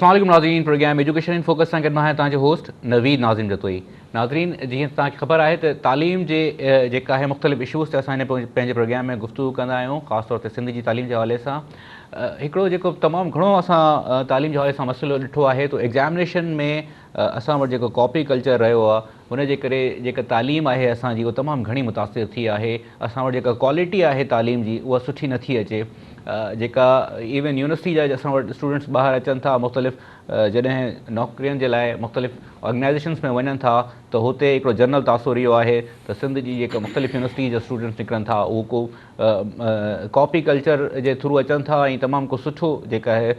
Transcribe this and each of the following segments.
السلام عليڪم ناظرين پروگرام ايجوڪيشن ان فوڪس سان گڏ مان آهيان توهان جو هوسٽ نويد ناظم جتوئي. ناظرين جيئن توهان کي خبر آهي ته تعليم جي جيڪا آهي مختلف اشوز تي اسان هن پنهنجي پروگرام ۾ گفتگو ڪندا آهيون خاص طور تي سنڌ جي تعليم جي حوالي سان هڪڙو جيڪو تمام گهڻو اسان تعليم جي حوالي سان مسئلو ڏٺو آهي ته ايگزامنيشن ۾ اسان وٽ جيڪو ڪاپي ڪلچر رهيو آهي ان جي ڪري جيڪا تعليم آهي اسان جي اها تمام گهڻي متاثر ٿي آهي. اسان وٽ جيڪا ڪوالٽي آهي تعليم جي اها سٺي نٿي اچي جيڪا ايون يونيورسٽي جا اسان وٽ اسٽوڊنٽس ٻاهر اچن ٿا مختلف جڏهن نوڪرين جي لاء مختلف آرگنائزيشنس ۾ وڃن ٿا ته هتي هڪڙو جنرل تاثر اهو آهي ته سنڌ جي جيڪا مختلف يونيورسٽي جا اسٽوڊنٽس نڪرن ٿا اهو ڪو ڪاپي ڪلچر جي ٿرو اچن ٿا ۽ تمام ڪو سٺو جيڪا آهي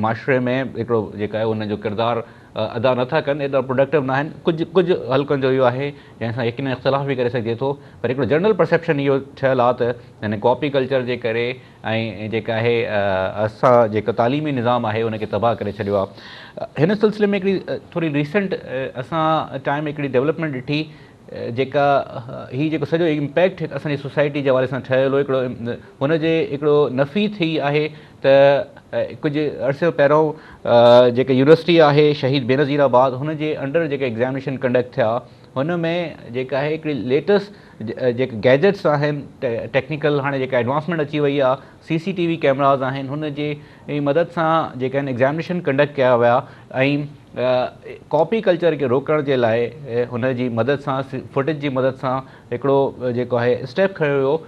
معاشري ۾ هڪڙو جيڪا آهي ان جو ڪردار ادا نه ٿا ڪن، ايترا پروڊڪٽو نه آهن، ڪجهه ڪجهه حلقن جو اهو آهي جنهن سان يقينن اختلاف به ڪري سگهجي ٿو پر هڪڙو جنرل پرسيپشن اهو ٺهيل آهي ته هن ڪاپي ڪلچر جي ڪري ۽ جيڪا آهي اسان جيڪو تعليمي نظام آهي ان کي تباهه ڪري ڇڏيو آهي. هن سلسلي ۾ هڪڙي ٿوري ريسنٽ اسان ٽائيم هڪڙي ڊولپمينٽ ڏٺي جيڪا هي جيڪو سڄو امپيڪٽ اسان جي سوسائٽي جي حوالي سان ٺهيل هو هڪڙو هن جي هڪڙو نفي ٿي آهي ته ڪجهه عرصي پهريون جيڪا يونيورسٽي آهي شهيد بينظير آباد هن جي انڊر جيڪا ايگزامينيشن ڪنڊڪٽ ٿيا هن ۾ جيڪا آهي هڪڙي ليٽسٽ جيڪا گيجٽس آهن ٽيڪنيڪل هاڻي جيڪا ايڊوانسمينٽ اچي وئي آهي سي سي ٽي وي ڪيمراز آهن هن جي مدد سان جيڪا آهن ايگزامينيشن ڪنڊڪٽ ڪيا ويا ۽ ڪاپي ڪلچر کي روڪڻ جي لاء هن جي مدد سان فوٽيج جي مدد سان هڪڙو جيڪو آهي اسٽيپ کنيو ويو.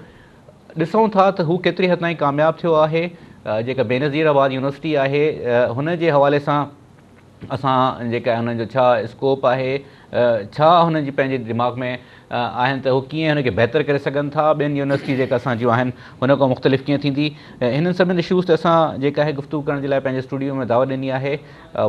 ڏسون ٿا ته هو ڪيتري حد تائين ڪامياب ٿيو آهي. جيڪا بينظير آباد يونيورسٽي آهي هن جي حوالي سان اسان جيڪا هن جو ڇا اسڪوپ آهي ڇا هن جي پنهنجي دماغ ۾ آهن ته هو ڪيئن هن کي بهتر ڪري سگهن ٿا، ٻين يونيورسٽي جيڪا اسان جون آهن هن کان مختلف ڪيئن ٿيندي. هنن سڀني اشوز تي اسان جيڪا آهي گفتگو ڪرڻ جي لاء پنهنجي اسٽوڊيو ۾ دعوت ڏني آهي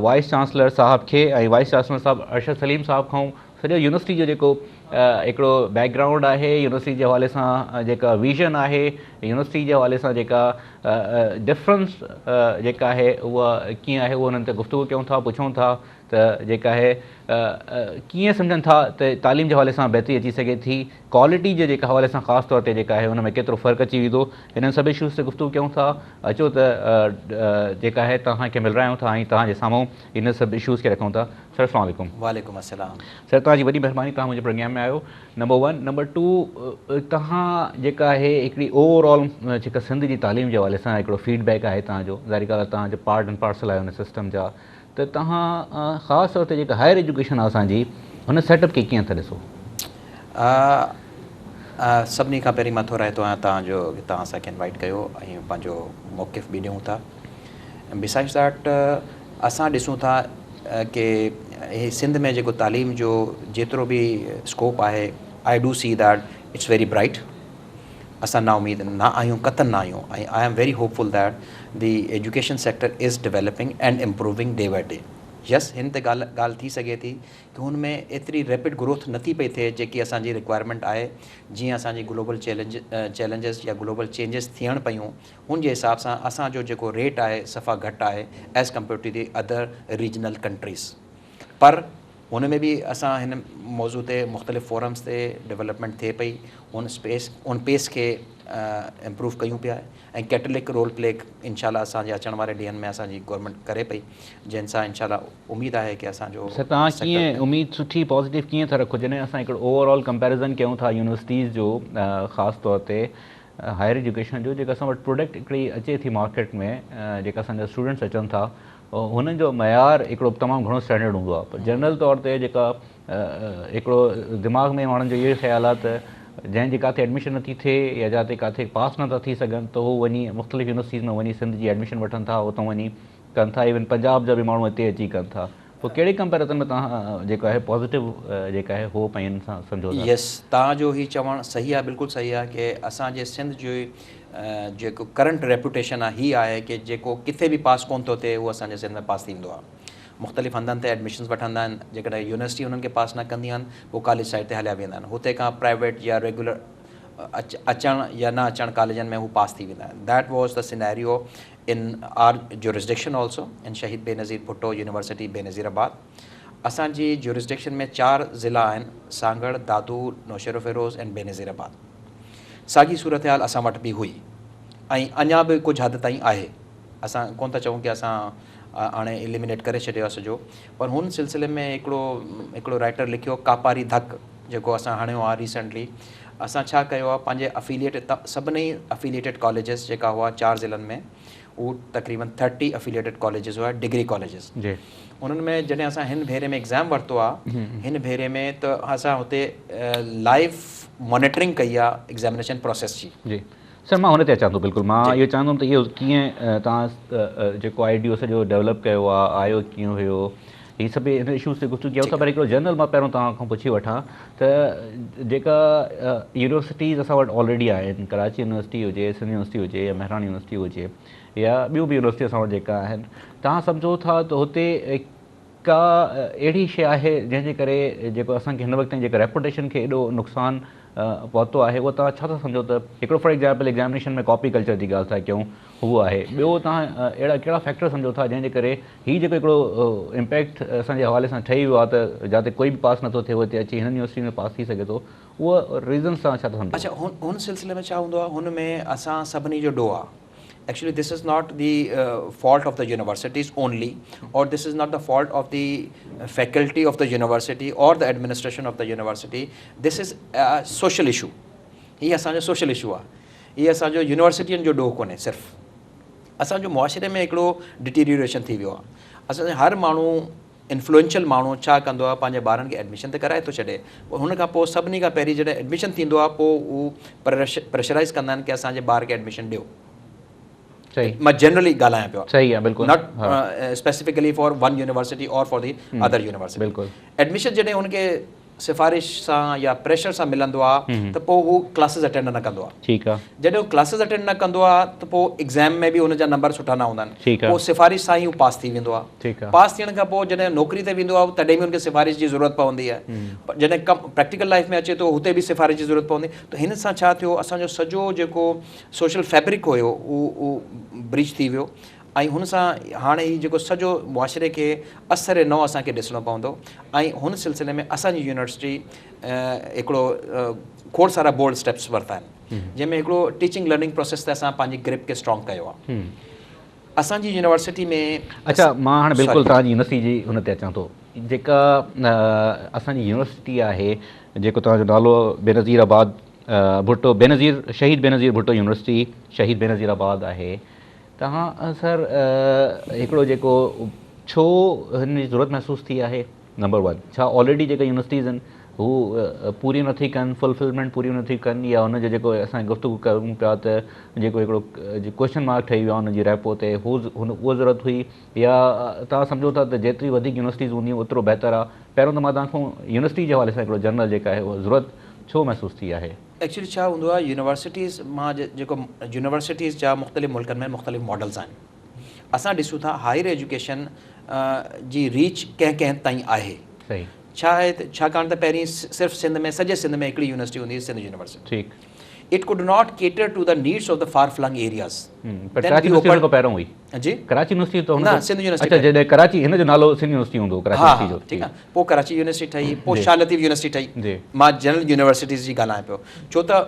وائيس چانسلر صاحب کي ۽ وائيس چانسلر صاحب ارشد سليم صاحب کان سڄو يونيورسٽي جو جيڪو هڪڙو بيڪ گرائونڊ آهي يونيورسٽي جي حوالي سان جيڪا ويزن آهي يونيورسٽي جي حوالي سان جيڪا ڊفرنس جيڪا آهي اها ڪيئن آهي اهو انهن تي گفتگو ڪيون ٿا پڇون ٿا ته جيڪا آهي ڪيئن سمجهن ٿا ته تعليم جي حوالي سان بهتري اچي سگهي ٿي ڪوالٽي جي جيڪا حوالي سان خاص طور تي جيڪا آهي ان ۾ ڪيترو فرق اچي ويندو انهن سڀ اشوز تي گفتگو ڪيون ٿا اچو ته جيڪا آهي توهان کي ملرايون ٿا ۽ توهان جي سامهون ان سڀ اشوز کي رکون ٿا سر السلام عليڪم. وعليڪم السلام. سر توهان جي وڏي مهرباني توهان منهنجي پروگرام ۾ آيو نمبر ون نمبر ٽو توهان جيڪا آهي هڪڙي اوور آل جيڪا سنڌ جي تعليم جي حوالي سان هڪڙو فيڊ بيڪ آهي توهان جو ظاهري ڳالهه آهي توهان جو پارٽ اينڊ پارسل آهيو ان سسٽم جا ته توهان خاص طور تي جيڪا هائر ايجوڪيشن آهي اسان جي هن سيٽ اپ کي ڪيئن ٿا ڏسو؟ سڀني کان پهرين مان ٿورائتو آهيان توهان جو توهان اسان کي انوائيٽ ڪيو ۽ پنهنجو موقف به ڏيون ٿا بيسائيڊز that اسان ڏسون ٿا ڪي هي سنڌ ۾ جيڪو تعليم جو جيترو به اسڪوپ آهي I do see that it's very bright اسان نا اميد نه آهيون قطعن نه آهيون ۽ I am very hopeful that the education sector is developing and improving day by day yes هن تي ڳالهه ڳالهه ٿي سگهي ٿي ڪي هن ۾ ايتري ريپڊ گروٿ نٿي پئي ٿئي جيڪي اسان جي رڪوائرمينٽ آهي جيئن اسان جي گلوبل چئلينج چئلينجز يا گلوبل چينجز ٿيڻ پيون هن جي حساب سان اسان جو جيڪو ريٽ آهي صفا گهٽ آهي as compare to the other regional countries پر هن ۾ به اسان هن موضوع تي مختلف فورمز تي ڊولپمينٽ ٿئي پئي هن اسپيس ان پيس کي امپروو ڪيون پيا ۽ ڪيٽلڪ رول پلي انشاء الله اسان جي اچڻ واري ڏينهن ۾ اسان جي گورنمينٽ ڪري پئي جنهن سان انشاء الله اميد آهي ڪي اسان جو سر توهان ڪيئن اميد سٺي پازيٽو ڪيئن ٿا رکو جڏهن اسان هڪڙو اوور آل ڪمپيريزن ڪيون ٿا يونيورسٽيز جو خاص طور تي هائر ايجوڪيشن جو جيڪا اسان وٽ پروڊڪٽ هڪڙي اچي ٿي مارڪيٽ ۾ جيڪا اسان جا اسٽوڊنٽس اچن ٿا هنن جو معيار هڪڙو تمام گهڻو اسٽينڊرڊ هوندو آهي پر جنرل طور تي جيڪا هڪڙو دماغ ۾ ماڻهن جو اهو خيال آهي ته جنهن جي ڪاٿي ايڊميشن نٿي ٿئي يا جاتي ڪاٿي پاس نٿا ٿي سگهن ته هو وڃي مختلف يونيورسٽيز ۾ وڃي سنڌ جي ايڊميشن وٺن ٿا اتان وڃي ڪن ٿا ايون پنجاب جا به ماڻهو هتي اچي ڪن ٿا پوء ڪهڙي ڪمپيرزن ۾ توهان جيڪو آهي پازيٽو جيڪا آهي هوپ ۽ ان سان سمجهو ٿا. يس توهان جو هي چوڻ صحيح آهي بلڪل صحيح آهي ڪي اسان جي سنڌ جي جيڪو ڪرنٽ ريپوٽيشن آهي هي آهي ڪي جيڪو ڪٿي به پاس ڪون ٿو ٿئي اهو اسان جي سنڌ ۾ پاس ٿيندو آهي مختلف هنڌن تي ايڊميشنز وٺندا آهن جيڪڏهن يونيورسٽي انهن کي پاس نه ڪندي آهن پوء ڪاليج سائيڊ تي هليا ويندا آهن هتي کان پرائيويٽ يا ريگيولر اچڻ يا نه اچڻ ڪاليجن ۾ هو پاس ٿي ويندا آهن that was the scenario in our jurisdiction also in Shaheed Benazir Bhutto university Benazirabad اسان جي جورسڊڪشن ۾ چار ضلعا آهن سانگهڙ دادو نوشهروفيروز اينڊ بينظير آباد ساڳي صورتحال اسان وٽ به هئي ۽ اڃا به ڪجهه حد تائين آهي. اسان ڪونه ٿا چئون ڪي اسان هاڻي اليمينيٽ ڪري ڇڏيو آهي سڄو پر هن سلسلي ۾ هڪڙو هڪڙو رائٽر لکيو ڪاپاري ڌڪ جيڪو اسان هڻيو آهي ريسنٽلي اسان ڇا ڪيو آهي پنهنجي افيليٽ سڀني افيليٽيڊ ڪاليجز جيڪا هئا چار ضلعن ۾ هو تقريبن ٿرٽي افيليٽيڊ ڪاليجز هئا ڊگري ڪاليجز جي انهن ۾ جڏهن اسان هن ڀيري ۾ ايگزام ورتو آهي هن ڀيري ۾ ته اسان هتي لائيو مانيٽرنگ ڪئي آهي ايگزامينيشن پروسيس جي. جي سر مان هن تي اچان ٿو بلڪل مان اهو چاهيندم ته اهو ڪيئن توهان جيڪو آئيڊيو سڄو ڊيولپ ڪيو آهي آيو ڪيئن هيو هي سڀ هن اشوز تي گفتگو ڪيون ٿا پر هڪڙو جنرل مان پهريون توهان کان پڇي وٺان ته جيڪا يونيورسٽيز اسان وٽ آلريڊي آهن ڪراچي يونيورسٽي هجي سنڌ يونيورسٽي هجي يا مهراڻ يونيورسٽي هجي يا ٻيون به يونيورسٽي اسان وٽ جيڪا آهن توهان سمجهو ٿا ته هتي ڪا اهڙي شيء آهي جنهن جي ڪري جيڪو اسان کي هن وقت تائين جيڪا ريپوٽيشن کي ايڏو نقصان پهتو آهي اهو توهان ڇا ٿا سمجهو ته هڪڙو for example examination ۾ copy culture جي ڳالهه ٿا ڪيون اهو آهي ٻيو توهان اهڙا ڪهڙا فيڪٽر سمجهو ٿا جنهن جي ڪري هي جيڪو هڪڙو امپيڪٽ اسان جي حوالي سان ٺهي ويو آهي ته جاتي ڪوئي به پاس نٿو ٿئي اتي اچي هنن يونيورسٽي ۾ پاس ٿي سگهي ٿو اهو ريزنس توهان ڇا ٿا سمجهو؟ اڇا هن سلسلي ۾ ڇا هوندو آهي هن ۾ اسان سڀني جو ڏوهه آهي actually this is not the fault of the universities only or this is not the fault of the faculty of the university or the administration of the university this is social issue هي اسان جو social issue آهي هي اسان جو يونيورسٽين جو ڏوهه ڪونهي صرف اسان جو معاشري ۾ هڪڙو ڊٽيريوريشن ٿي ويو آهي اسان جو هر ماڻهو انفلوئنشل ماڻهو ڇا ڪندو آهي پنهنجي ٻارن کي ايڊميشن ته ڪرائي ٿو ڇڏي پوء هن کان پوء سڀني کان پهرين جڏهن ايڊميشن ٿيندو آهي پوء هو پريشرائز ڪندا آهن ڪي اسان جي ٻار کي ايڊميشن ڏيو مان جنرلي ڳالهايان پيو صحيح آهي بلڪل not specifically for one university or for the other university بلڪل ايڊميشن جڏهن هن کي سفارش سان يا پريشر سان ملندو آ ته پوء هو ڪلاسز اٽينڊ نه ڪندو آ ٺيڪ آ جڏهن هو ڪلاسز اٽينڊ نه ڪندو آ ته پوء ايگزام ۾ به هن جا نمبر سٺا نه هوندا آهن ٺيڪ آ پوء سفارش سان ئي هو پاس ٿي ويندو آ ٺيڪ آ پاس ٿيڻ کان پوء جڏهن نوڪري تي ويندو آ تڏهن به هن کي سفارش جي ضرورت پوندي آ جڏهن ڪم پريڪٽيڪل لائف ۾ اچي ٿو هتي به سفارش جي ضرورت پوندي ته هن سان ڇا ٿيو اسان جو سڄو جيڪو سوشل فيبرڪ هيو اهو بريچ ٿي ويو ۽ هن سان هاڻي هي جيڪو سڄو معاشري کي اثر نئون اسان کي ڏسڻو پوندو ۽ هن سلسلي ۾ اسان جي يونيورسٽي هڪڙو کوڙ سارا بولڊ اسٽيپس ورتا آهن جنهن ۾ هڪڙو ٽيچنگ لرننگ پروسيس تي اسان پنهنجي گرپ کي اسٽرانگ ڪيو آهي اسان جي يونيورسٽي ۾. اڇا مان هاڻي بلڪل توهان جي يونيورسٽي جي هن تي اچان ٿو جيڪا اسان جي يونيورسٽي آهي جيڪو توهان جو نالو بينظير آباد ڀٽو بينظير شهيد بينظير ڀٽو يونيورسٽي شهيد بينظير آباد آهي توهان سر هڪڙو جيڪو ڇو هن جي ضرورت محسوس ٿي آهي نمبر ون ڇا آلريڊي جيڪا يونيورسٽيز آهن هو پوريون نٿي ڪن فلفلمينٽ پوريون نٿي ڪن يا ان جو جيڪو اسان گفتگو ڪرون پيا ته جيڪو هڪڙو ڪوئسچن مارڪ ٺهي ويو آهي ان جي ريپو تي هو هن اها ضرورت هئي يا توهان سمجهو ٿا ته جيتري وڌيڪ يونيورسٽيز هونديون اوترو بهتر آهي پهريون ته مان توهان کان يونيورسٽي جي حوالي سان هڪڙو جنرل جيڪا آهي اها ضرورت ڇو محسوس ٿي آهي. ايڪچولي ڇا هوندو آهي يونيورسٽيز مان جيڪو يونيورسٽيز جا مختلف ملڪن ۾ مختلف ماڊلز آهن اسان ڏسون ٿا هائر ايجوڪيشن جي ريچ ڪنهن ڪنهن تائين آهي صحيح ڇا آهي ته ڇاڪاڻ ته پهرين صرف سنڌ ۾ سڄي سنڌ ۾ هڪڙي يونيورسٽي هوندي هئي سنڌ يونيورسٽي ٺيڪ it could not cater to the needs of the far flung areas پر ڪراچي يونيورسٽي ان کان پهريون هئي جي ڪراچي يونيورسٽي ته نه سنڌ يونيورسٽي اڇا جڏهن ڪراچي هن جو نالو سنڌ يونيورسٽي هوندو هو ڪراچي يونيورسٽي جو ٺيڪ آ پوء ڪراچي يونيورسٽي ٺهي پوء شاهه لطيف يونيورسٽي ٺهي مان جنرل يونيورسٽيز جي ڳالهايان پيو ڇو ته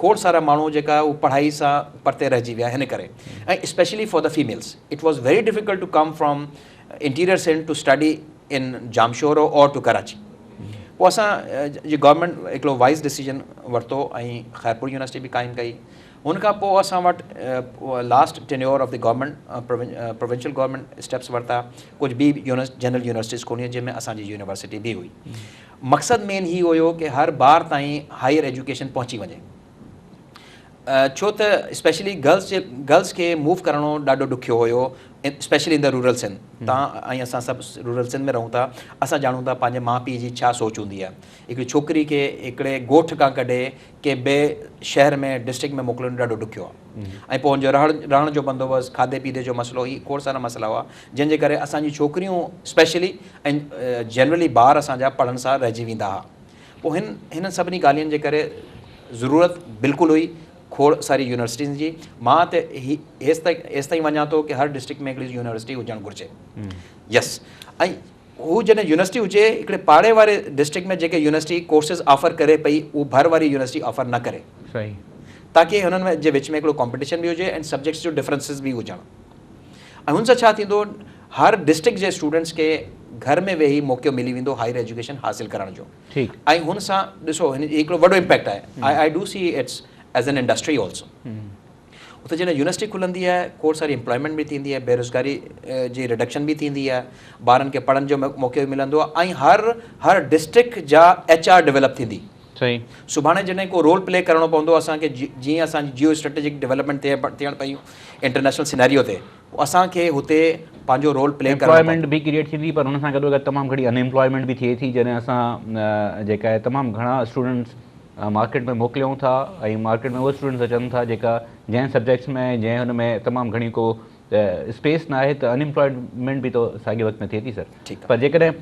کوڙ سارا ماڻهو جيڪا هو پڙهائي سان پرتي رهجي ويا هن ڪري ۽ specially for the females it was very difficult to come from interior Sindh to study in Jamshoro or to Karachi پوء اسان جي گورنمينٽ هڪڙو وائز ڊسيزن ورتو ۽ خيرپور يونيورسٽي به قائم ڪئي ان کان پوء اسان وٽ last tenure of the government provincial government steps ورتا ڪجهه ٻي جنرل يونيورسٽيز کوليون جنهن ۾ اسان جي يونيورسٽي به هئي مقصد مين هي هيو ڪي هر بار تائين هائر ايجوڪيشن پهچي وڃي ڇو ته اسپيشلي گرلس جي گرلس کي موو ڪرڻو ڏاڍو ڏکيو هيو specially in the rural Sindh تان ۽ اسان سڀ رورل سنڌ ۾ رهون ٿا اسان ڄاڻون ٿا پنهنجي ماء پيء جي ڇا سوچ هوندي آهي هڪڙي ڇوڪري کي هڪڙي ڳوٺ کان ڪڍي ڪنهن ٻئي شهر ۾ ڊسٽرڪٽ ۾ موڪلڻ ڏاڍو ڏکيو آهي ۽ پوء ان جو رهڻ رهڻ جو بندوبست کاڌي پيتي جو مسئلو هي کوڙ سارا مسئلا هئا جنهن جي ڪري اسان جون ڇوڪريون اسپيشلي ۽ جنرلي ٻار اسان جا پڙهڻ سان رهجي ويندا هئا پوء هن هنن سڀني ڳالهين جي ڪري ضرورت بلڪل هئي کوڙ ساري يونيورسٽين جي مان ته هي هيستائين هيستائين وڃان ٿو ڪي هر ڊسٽرڪٽ ۾ هڪڙي يونيورسٽي هجڻ گهرجي يس ۽ هو جڏهن يونيورسٽي هجي هڪڙي پاڙي واري ڊسٽرڪٽ ۾ جيڪي يونيورسٽي ڪورسز آفر ڪري پئي اهو ڀر واري يونيورسٽي آفر نه ڪري صحيح تاڪي هنن ۾ جي وچ ۾ هڪڙو ڪمپٽيشن به هجي ۽ سبجيڪٽس جو ڊفرنسز به هجڻ ۽ هن سان ڇا ٿيندو هر ڊسٽرڪٽ جي اسٽوڊنٽس کي گهر ۾ ويهي موقعو ملي ويندو هائر ايجوڪيشن حاصل ڪرڻ جو. ٺيڪ. ۽ هن سان ڏسو هن جي هڪڙو وڏو امپيڪٽ آهي. I do see it's as an industry also. اتي جڏهن يونيورسٽي کلندي آهي کوڙ ساري امپلائمينٽ به ٿيندي آهي، بيروزگاري جي رڊڪشن به ٿيندي آهي، ٻارن کي پڙهڻ جو موقعو به ملندو آهي ۽ هر هر ڊسٽرڪٽ جا ايڇ آر ڊولپ ٿيندي. صحيح. سڀاڻي جڏهن ڪو رول پلي ڪرڻو پوندو اسان کي جيئن اسان جي جيو اسٽريٽجڪ ڊولپمينٽ ٿيڻ پيون انٽرنيشنل سيناريو تي پوء اسان کي هتي پنهنجو رول پلي ڪرڻو پوندو. ايمپلائمينٽ به ڪريئيٽ ٿيندي پر ان سان گڏو گڏ تمام گهڻي ان ايمپلائمينٽ به ٿئي ٿي جڏهن اسان جيڪا آهي تمام گهڻا اسٽوڊنٽس مارڪيٽ ۾ موڪليون ٿا ۽ مارڪيٽ ۾ اهي اسٽوڊنٽس اچن ٿا جيڪا جنهن سبجيڪٽس ۾ جنهن هن ۾ تمام گهڻي ڪو اسپيس نه آهي ته ان ايمپلائمينٽ به ته ساڳي وقت ۾ ٿئي ٿي سر پر جيڪڏهن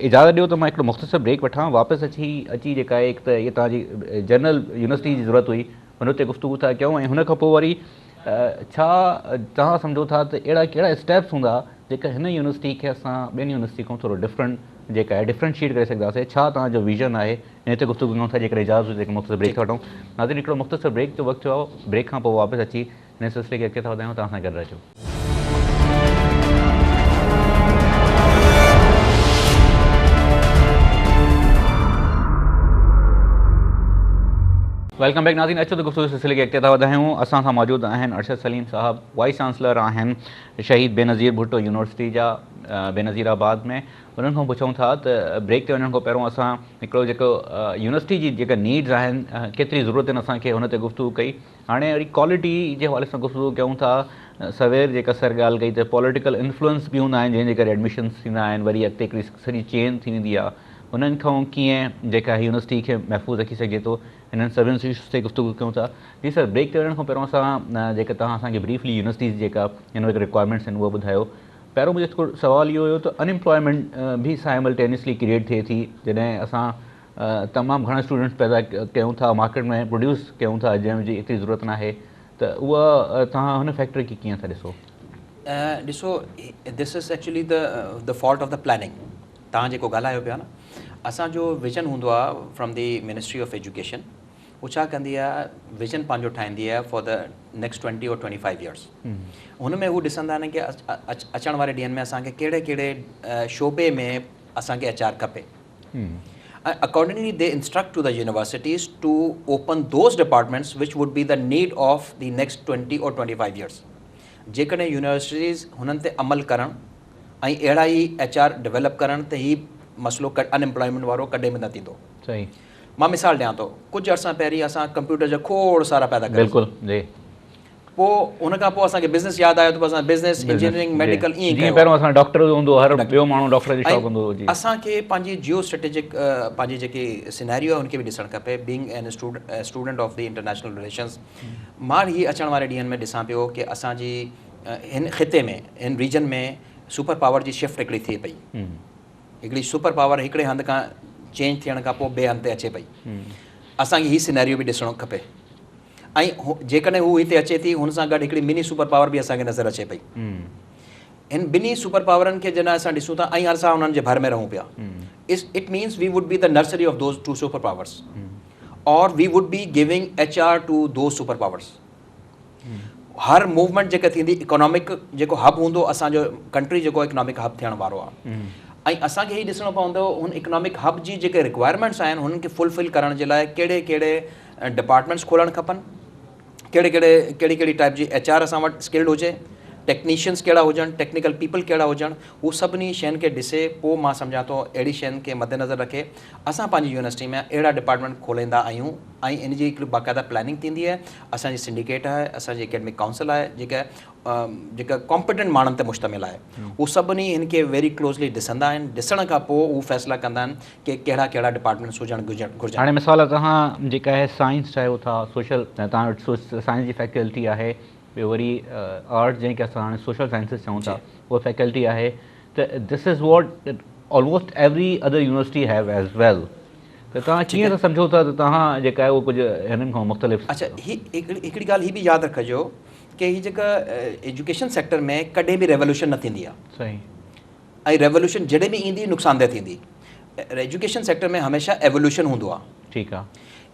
اجازت ڏيو ته مان هڪڙو مختصر بريڪ وٺان واپس اچي اچي جيڪا آهي هڪ ته هي توهان جي جنرل يونيورسٽي جي ضرورت هئي هن تي گفتگو ٿا ڪيون ۽ هن کان پوء وري ڇا توهان سمجهو ٿا ته اهڙا ڪهڙا اسٽيپس هوندا جيڪا هن يونيورسٽي کي اسان ٻين يونيورسٽي کان ٿورو ڊفرنٽ جيڪا آهي ڊفرنشيٽ ڪري سگهنداسين ڇا توهان جو ويزن آهي ان تي گفتگو ڪيون ٿا جيڪڏهن اجازت هجي ته هڪ مختصر بريڪ ٿا وٺون ناظرين هڪڙو مختصر بريڪ جو وقت ٿيو آهي بريڪ کان پوء واپس اچي هن سلسلي کي اڳتي ٿا وڌايون توهان سان گڏ رهجو. Welcome back ناظرين اچو ته گفتگو سلسلي کي اڳتي ٿا وڌايون اسان سان موجود آهن ارشد سليم صاحب وائيس چانسلر آهن شهيد بينظير ڀٽو يونيورسٽي جا بينظير آباد ۾ انهن کان پڇون ٿا ته بريڪ تي وڃڻ کان پهريون اسان هڪڙو جيڪو يونيورسٽي جي جيڪا نيڊز آهن ڪيتري ضرورت آهن اسان کي هن تي گفتگو ڪئي هاڻي وري ڪوالٽي جي حوالي سان گفتگو ڪيون ٿا سوير جيڪا سر ڳالهه ڪئي ته پوليٽيڪل انفلوئنس به هوندا آهن جنهن جي ڪري ايڊميشنس ٿيندا آهن وري اڳتي هڪڙي سڄي چين ٿي ويندي آهي انهن کان ڪيئن جيڪا يونيورسٽي کي محفوظ رکي سگهجي ٿو انهن سڀني اشوز تي گفتگو ڪيون ٿا جي سر بريڪ تي وڃڻ کان پهريون اسان جيڪا توهان اسان کي بريفلي يونيورسٽي جي جيڪا هن وقت رڪوائرمينٽس آهن اهو ٻڌايو پهريون منهنجو سوال اهو هيو ته ان امپلائمينٽ به سائملٽينيسلي ڪريئيٽ ٿئي ٿي جڏهن اسان تمام گهڻا اسٽوڊنٽس پيدا ڪيون ٿا مارڪيٽ ۾ پروڊيوس ڪيون ٿا جنهن جي ايتري ضرورت ناهي ته اها توهان هن فيڪٽر کي ڪيئن ٿا ڏسو؟ ڏسو this is actually the fault of the planning توهان جيڪو ڳالهايو پيا نه اسان جو ويزن هوندو آهي from the ministry of education هو ڇا ڪندي آهي ويزن پنهنجو ٺاهيندي آهي for the next twenty or twenty five years هن ۾ هو ڏسندا آهن ڪي اچڻ واري ڏينهن ۾ اسان کي ڪهڙي ڪهڙي شعبي ۾ اسان کي ايڇ آر کپي ۽ accordingly they instruct to the universities to open those departments which would be the need of the next 20 or 25 years جيڪڏهن يونيورسٽيز هنن تي عمل ڪرڻ ۽ اهڙا ئي ايڇ آر ڊيولپ ڪرڻ ته هي مسئلو ان امپلائمينٽ وارو ڪڏهن به نه ٿيندو. صحيح. مان مثال ڏيان ٿو ڪجهه عرصا پهرين اسان ڪمپيوٽر جا کوڙ سارا پيدا ڪيا. بلڪل جي. پوء ان کان پوء اسان کي بزنس ياد آيو ته پوء اسان بزنس انجنيئرنگ ميڊيڪل ائين جيئن پهريون اسان ڊاڪٽر جو هوندو هر ٻيو ماڻهو ڊاڪٽر جو شوق هوندو هو جي اسان کي پنهنجي جيو اسٽريٽجڪ پنهنجي جيڪي سيناريو آهي ان کي به ڏسڻ کپي being an student of the international relations مان هي اچڻ واري ڏينهن ۾ ڏسان پيو ڪي اسان جي هن خطي ۾ هن ريجن ۾ سپر پاور جي شفٽ هڪڙي ٿئي پئي هڪڙي سپر پاور هڪڙي هنڌ کان چينج ٿيڻ کان پوء ٻئي هنڌ تي اچي پئي اسان کي هي سيناريو به ڏسڻو کپي ۽ جيڪڏهن هو هتي اچي ٿي هن سان گڏ هڪڙي مني سپر پاور به اسان کي نظر اچي پئي. هن ٻنهي سپر پاورن کي جڏهن اسان ڏسون ٿا ۽ اسان انهن جي ڀر ۾ رهون پيا it means we would be the nursery of those two super powers or we would be giving H R to those super powers. Har movement جيڪا ٿيندي اڪانامڪ جيڪو هب هوندو اسان جو ڪنٽري جيڪو اڪانامڪ هب ٿيڻ وارو آهي ۽ اسان کي هي ڏسڻو پوندو هن اڪانامڪ هب جي جيڪي رڪوائرمينٽس آهن هنن کي فلفل ڪرڻ جي لاء ڪهڙي ڪهڙي ڊپارٽمينٽس کولڻ کپن، ڪهڙي ڪهڙي ڪهڙي ڪهڙي ٽائپ جي ايڇ آر اسان وٽ اسڪلڊ هجي، ٽيڪنيشنس ڪهڙا هجن، ٽيڪنيڪل پيپل ڪهڙا هجن، هو سڀني شين کي ڏسي پوء مان سمجهان ٿو اهڙي شين کي مدنظر رکي اسان پنهنجي يونيورسٽي ۾ اهڙا ڊپارٽمينٽ کوليندا آهيون ۽ ان جي هڪڙي باقاعده پلاننگ ٿيندي آهي، اسان جي سنڊيڪيٽ آهي، اسان جي اڪيڊمڪ ڪائونسل آهي جيڪا جيڪا ڪامپيٽنٽ ماڻهن تي مشتمل آهي، هو سڀني هن کي ويري ڪلوزلي ڏسندا آهن، ڏسڻ کان پوء هو فيصلا ڪندا آهن ڪي ڪهڙا ڪهڙا ڊپارٽمينٽس هجڻ گهرجن. هاڻي مثال توهان جيڪا آهي سائنس چاهيو ٿا سوشل توهان وٽ سائنس جي فيڪلٽي آهي ٻيو وري آرٽس جنهن کي اسان هاڻي سوشل سائنسز چئون ٿا اها فيڪلٽي آهي ته this is what almost every other university have as well ته توهان ڪيئن ٿا سمجهو ٿا ته توهان جيڪا آهي اهو ڪجهه هنن کان مختلف. اڇا هي هڪڙي ڳالهه هي به ياد رکجو ڪي هي جيڪا ايجوڪيشن سيڪٽر ۾ ڪڏهن به ريولوشن نه ٿيندي آهي. صحيح. ۽ ريولوشن جڏهن به ايندي نقصانده ٿيندي. ايجوڪيشن سيڪٽر ۾ هميشه ايولوشن هوندو آهي. ٺيڪ آ.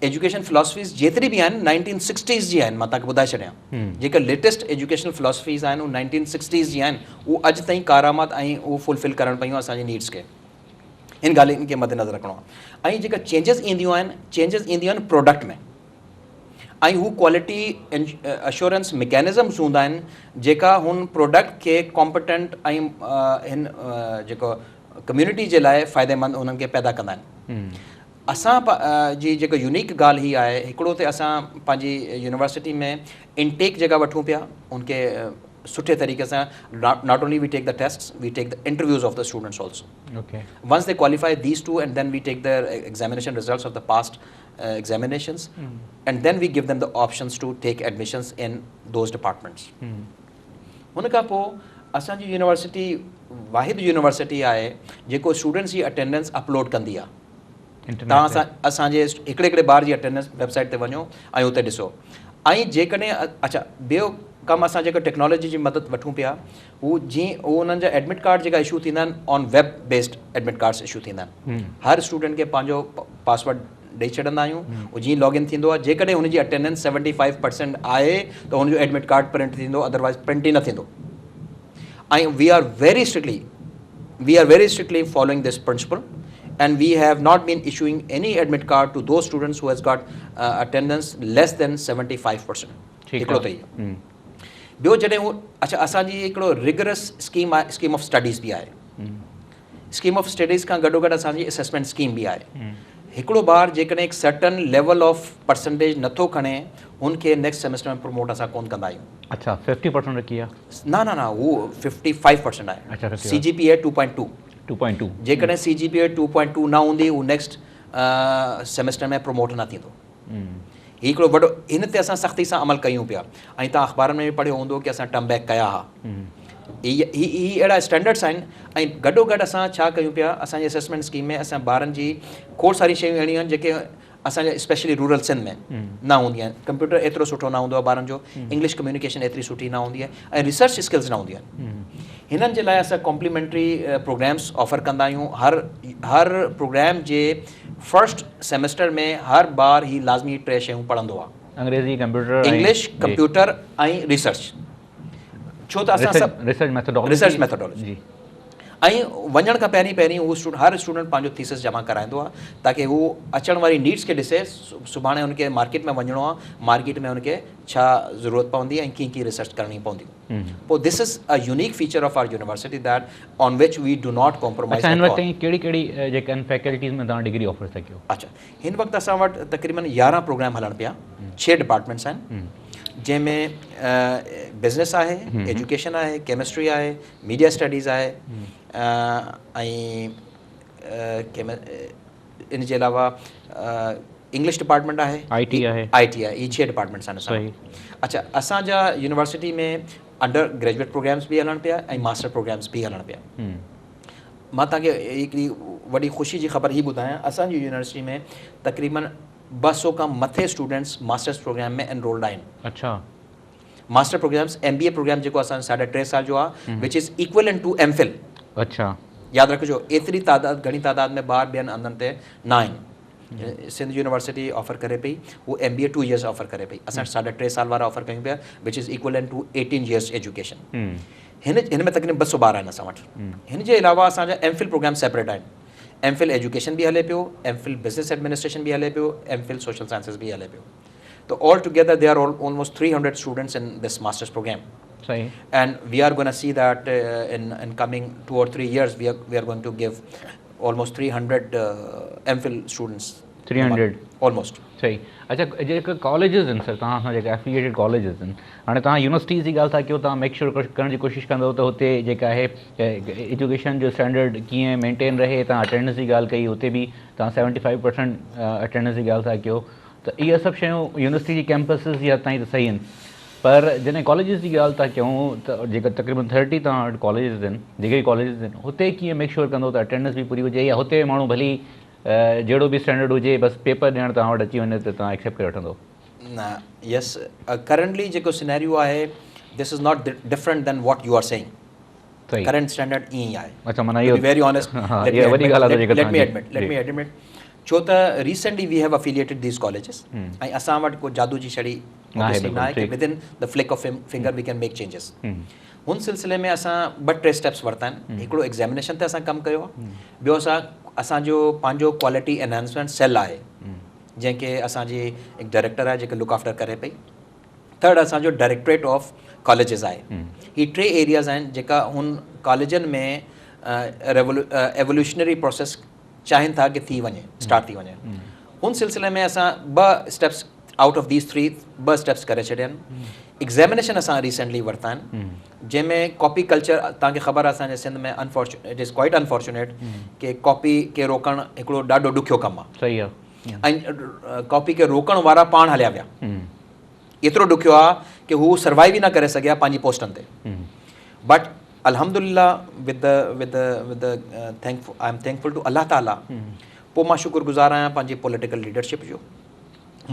ايجوڪيشن فلاسفيز جيتري به آهن نائنٽين سڪسٽيز جي آهن. مان توهان کي ٻڌائي ڇڏيان، جيڪا ليٽيسٽ ايجوڪيشنل فلاسفيز آهن اهي نائنٽين سڪسٽيز جي آهن، اهو اڄ تائين ڪارآمد ۽ اهو فلفل ڪرڻ پيون اسان جي نيڊس کي. ان ڳالهين کي مد نظر رکڻو آهي ۽ جيڪا چينجز اينديون آهن، چينجز اينديون آهن پروڊڪٽ ۾ ۽ هو ڪوالٽي اشورنس ميڪينزمز هوندا آهن جيڪا هن پروڊڪٽ کي ڪامپيٽنٽ ۽ هن جيڪو ڪميونٽي جي لاء فائديمند انهن کي پيدا ڪندا آهن. اسان جي جيڪا يونيڪ ڳالهه هي آهي، هڪڙو ته اسان پنهنجي يونيورسٽي ۾ انٽيڪ جيڪا وٺون پيا ان کي سٺي طريقي سان، not only we take the test, we take the interviews of the students also. Once they qualify these two and then we take the examination results of the past examinations and then we give them the options to take admissions in those departments. هن کان پوء اسان جي university واحد university آهي جيڪو students جي attendance upload ڪندي آهي. توهان اسان اسان جي هڪڙي هڪڙي ٻار جي اٽينڊنس ويب سائيٽ تي وڃو ۽ اتي ڏسو. ۽ جيڪڏهن اڇا ٻيو ڪم اسان جيڪو ٽيڪنالاجي جي مدد وٺون پيا هو جي هو انهن جا ايڊمٽ ڪارڊ جيڪا اشو ٿيندا آهن on web based admit cards issue ٿيندا آهن. هر اسٽوڊنٽ کي پنهنجو پاسورڊ ڏئي ڇڏندا آهيون، هو جيئن لاگ ان ٿيندو آهي جيڪڏهن هن جي اٽينڊنس 75% آهي ته هن جو ايڊمٽ ڪارڊ پرنٽ ٿيندو، ادروائز پرنٽ ئي نه ٿيندو. ۽ we are very strictly we are very strictly following this principle and we have not been issuing any admit card to those students who has got attendance less than 75%. هڪڙو ته اهو. ٻيو جڏهن هو اڇا اسان جي هڪڙو ريگرس اسڪيم آهي، اسڪيم آف اسٽڊيز به آهي. اسڪيم آف اسٽڊيز کان گڏو گڏ اسان جي اسيسمينٽ اسڪيم به آهي. هڪڙو ٻار جيڪڏهن هڪ سرٽن ليول آف پرسنٽيج نٿو کڻي هن کي نيڪسٽ سيمسٽر ۾ پروموٽ اسان ڪون ڪندا آهيون. اڇا 50% رکي آ؟ نه نه نه هو 55% آهي. اڇا 55. سي جي پي اي 2.2. 2.2. جيڪڏهن سي جي پي اي 2.2 نه هوندي هو نيڪسٽ سيمسٽر ۾ پروموٽ نه ٿيندو. هي هڪڙو وڏو هن تي اسان سختي سان عمل ڪيون پيا ۽ توهان اخبارن ۾ به پڙهيو هوندو ڪي اسان ٽرم بيڪ ڪيا ها. هي هي اهڙا اسٽينڊرڊس آهن ۽ گڏو گڏ اسان ڇا ڪيون پيا اسان جي اسيسمينٽ اسڪيم ۾ اسان ٻارن جي کوڙ ساري شيون اهڙيون آهن جيڪي اسان جا اسپيشلي رورل سنڌ ۾ نه هوندي آهن. ڪمپيوٽر ايترو سٺو نه هوندو آهي ٻارن جو، انگلش ڪميونيڪيشن ايتري سٺي نه هوندي آهي ۽ ريسرچ اسڪلز نه هونديون آهن. هنن جي لاء اسان ڪامپليمينٽري پروگرامس آفر ڪندا آهيون. هر هر پروگرام جي فرسٽ سيمسٽر ۾ هر ٻار هي لازمي ٽي شيون پڙهندو آهي. انگريزي، ڪمپيوٽر ۽ انگلش، ڪمپيوٽر ۽ ريسرچ. ڇو ته اسان سڀ ريسرچ ميٿوڊالاجي، ريسرچ ميٿوڊالاجي ۽ وڃڻ کان پهرين پهرين هو اسٽوڊنٽ هر اسٽوڊنٽ پنهنجو ٿيسس جمع ڪرائيندو آهي تاڪي هو اچڻ واري نيڊس کي ڏسي سڀاڻي هن کي مارڪيٽ ۾ وڃڻو آهي، مارڪيٽ ۾ هن کي ڇا ضرورت پوندي ۽ ڪيئن ڪيئن ريسرچ ڪرڻي پوندي. پوء this is a unique feature of our university that on which we do not compromise. اڇا هن وقت تائين ڪهڙي ڪهڙي جيڪا آهن فيڪلٽيز ۾ توهان ڊگري آفر ٿا ڪيو؟ اڇا هن وقت اسان وٽ تقريبن 11 پروگرام هلن پيا، 6 ڊپارٽمينٽس آهن جنهن ۾ بزنس آهي، ايجوڪيشن آهي، ڪيمسٽري آهي، ميڊيا اسٽڊيز آهي ۽ ان جي علاوه انگلش ڊپارٽمينٽ آهي، آئي ٽي آهي، آئي ٽي آهي. اهي 6 ڊپارٽمينٽس آهن اسان وٽ. اڇا اسان جا يونيورسٽي ۾ انڊر گريجوئيٽ پروگرامس به هلن پيا ۽ ماسٽر پروگرامس به هلن پيا. مان توهان کي هڪڙي وڏي خوشي جي خبر هي ٻڌايان، اسان جي يونيورسٽي ۾ تقريبن 200 کان مٿي اسٽوڊنٽس ماسٽرس پروگرام ۾ انرولڊ آهن. Master programs, M B A program جيڪو اسان جو ساڍا ٽي سال جو آهي، which is equivalent to M Phil. ياد رکجو ايتري تعداد گهڻي تعداد ۾ ٻار ٻين هنڌن تي نه آهن. سنڌ يونيورسٽي آفر ڪري پئي هو M B A 2 years offer ڪري پئي، اسان ساڍا ٽي سال وارا آفر ڪيون پيا which is equivalent to 18 years education. هن هن ۾ تقريبن 200 ٻار آهن اسان وٽ. هن جي علاوه اسان جا ايم فل پروگرام سيپريٽ آهن. ايم فل ايجوڪيشن به هلي پيو، ايم فل بزنس ايڊمنسٽريشن به هلي پيو، ايم فل سوشل سائنسز به هلي پيو. ته all together they are almost 300 students in this masters program. And we are gonna see that in coming 2 or 3 years we are going to give almost 300 M Phil students. 300 almost. صحيح. اچا جيڪا colleges آهن سر توهان سان جيڪا affiliated colleges آهن هاڻي توهان يونيورسٽيز جي ڳالهه ٿا ڪيو توهان ميڪ شور ڪرڻ جي ڪوشش ڪندو ته هتي جيڪا آهي ايجوڪيشن جو اسٽينڊرڊ ڪيئن مينٽين رهي توهان اٽينڊنس جي ڳالهه ڪئي هتي به توهان 75% اٽينڊنس جي ڳالهه ٿا ڪيو ته اهي سڀ شيون يونيورسٽي جي ڪيمپسز جي حد تائين ته صحيح آهن پر جڏهن ڪاليجز جي ڳالهه ٿا ڪيون ته جيڪا تقريبن 30 توهان وٽ ڪاليجز آهن ڊگري ڪاليجز آهن هتي ڪيئن ميڪ شور ڪندو ته اٽينڊنس به پوري هجي يا هتي ماڻهو ڀلي جهڙو به اسٽينڊرڊ هجي بس پيپر ڏيڻ توهان وٽ اچي وڃي ته توهان ايڪسيپٽ ڪري وٺندو؟ نه يس ڪرنٽلي جيڪو سيناريو آهي this is not different than what you are saying. Current standard ائين ئي آهي. اڇا معنيٰ اهو ويري آنيسٽ ها اها وڏي ڳالهه آهي let me admit let me admit ڇو ته recently we have affiliated these colleges ۽ اسان وٽ ڪو جادو جي ڇڙي obviously ناهي ڪي within the flick of finger we can make changes. هن سلسلي ۾ اسان ٻه ٽي اسٽيپس ورتا آهن. هڪڙو ايگزامينيشن تي اسان ڪم ڪيو آهي. ٻيو اسان اسان جو پنهنجو ڪوالٽي انهانسمينٽ سيل آهي جنهن کي اسان جي هڪ ڊائريڪٽر آهي جيڪي لڪ آفٽر ڪري پئي. ٿرڊ اسان جو ڊائريڪٽريٽ آف ڪاليجز آهي. هي ٽي ايرياز آهن جيڪا هن ڪاليجن ۾ ايولوشنري پروسيس چاهين ٿا ڪي ٿي وڃي اسٽارٽ ٿي وڃي. هن سلسلي ۾ اسان ٻه steps out of these three ٻه اسٽيپس ڪري ڇڏيا آهن. ايگزامينيشن اسان ريسينٽلي ورتا آهن جنهن ۾ ڪاپي ڪلچر توهان کي خبر آهي اسان جي Sindh ۾ it is quite unfortunate K copy کي روڪڻ هڪڙو ڏاڍو ڏکيو ڪم آهي. صحيح آهي. ۽ ڪاپي کي روڪڻ وارا پاڻ هليا ويا. ايترو ڏکيو آهي ڪي هو سروائيو ئي نه ڪري سگهيا پنهنجي پوسٽن تي. بٽ الحمدلله with the with the with the thank I am thankful to Allah تعالي پوء مان شڪر گذار آهيان پنهنجي پوليٽيڪل ليڊرشپ جو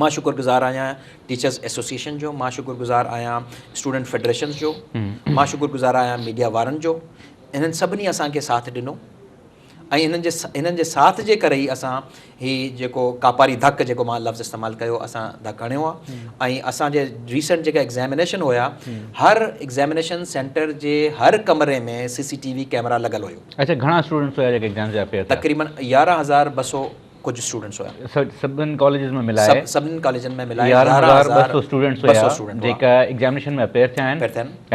مان شڪر گذار آهيان ٽيچرز ايسوسيئيشن جو مان شڪر گذار آهيان اسٽوڊنٽ فيڊريشنز جو مان شڪر گذار آهيان ميڊيا وارن جو انهن سڀني اسان کي ساٿ ڏنو ۽ انهن جي انهن جي ساٿ جي ڪري ئي اسان هي جيڪو ڪاپاري ڌڪ جيڪو مان لفظ استعمال ڪيو اسان ڌڪ هڻيو آهي ۽ اسان جي ريسنٽ جيڪا ايگزامينيشن هيا هر ايگزامينيشن سينٽر جي هر ڪمري ۾ سي سي ٽي وي ڪيمرا لڳل هيو. اڇا گهڻا اسٽوڊنٽس هيا جيڪا ايگزام جا اپيئر ٿيا؟ تقريبن 11200 ڪجهه اسٽوڊنٽس هيا. سڀني ڪاليجز ۾ ملائي سڀني ڪاليجن ۾ ملائي 11200 اسٽوڊنٽس هيا جيڪا ايگزامينيشن ۾ اپيئر ٿيا آهن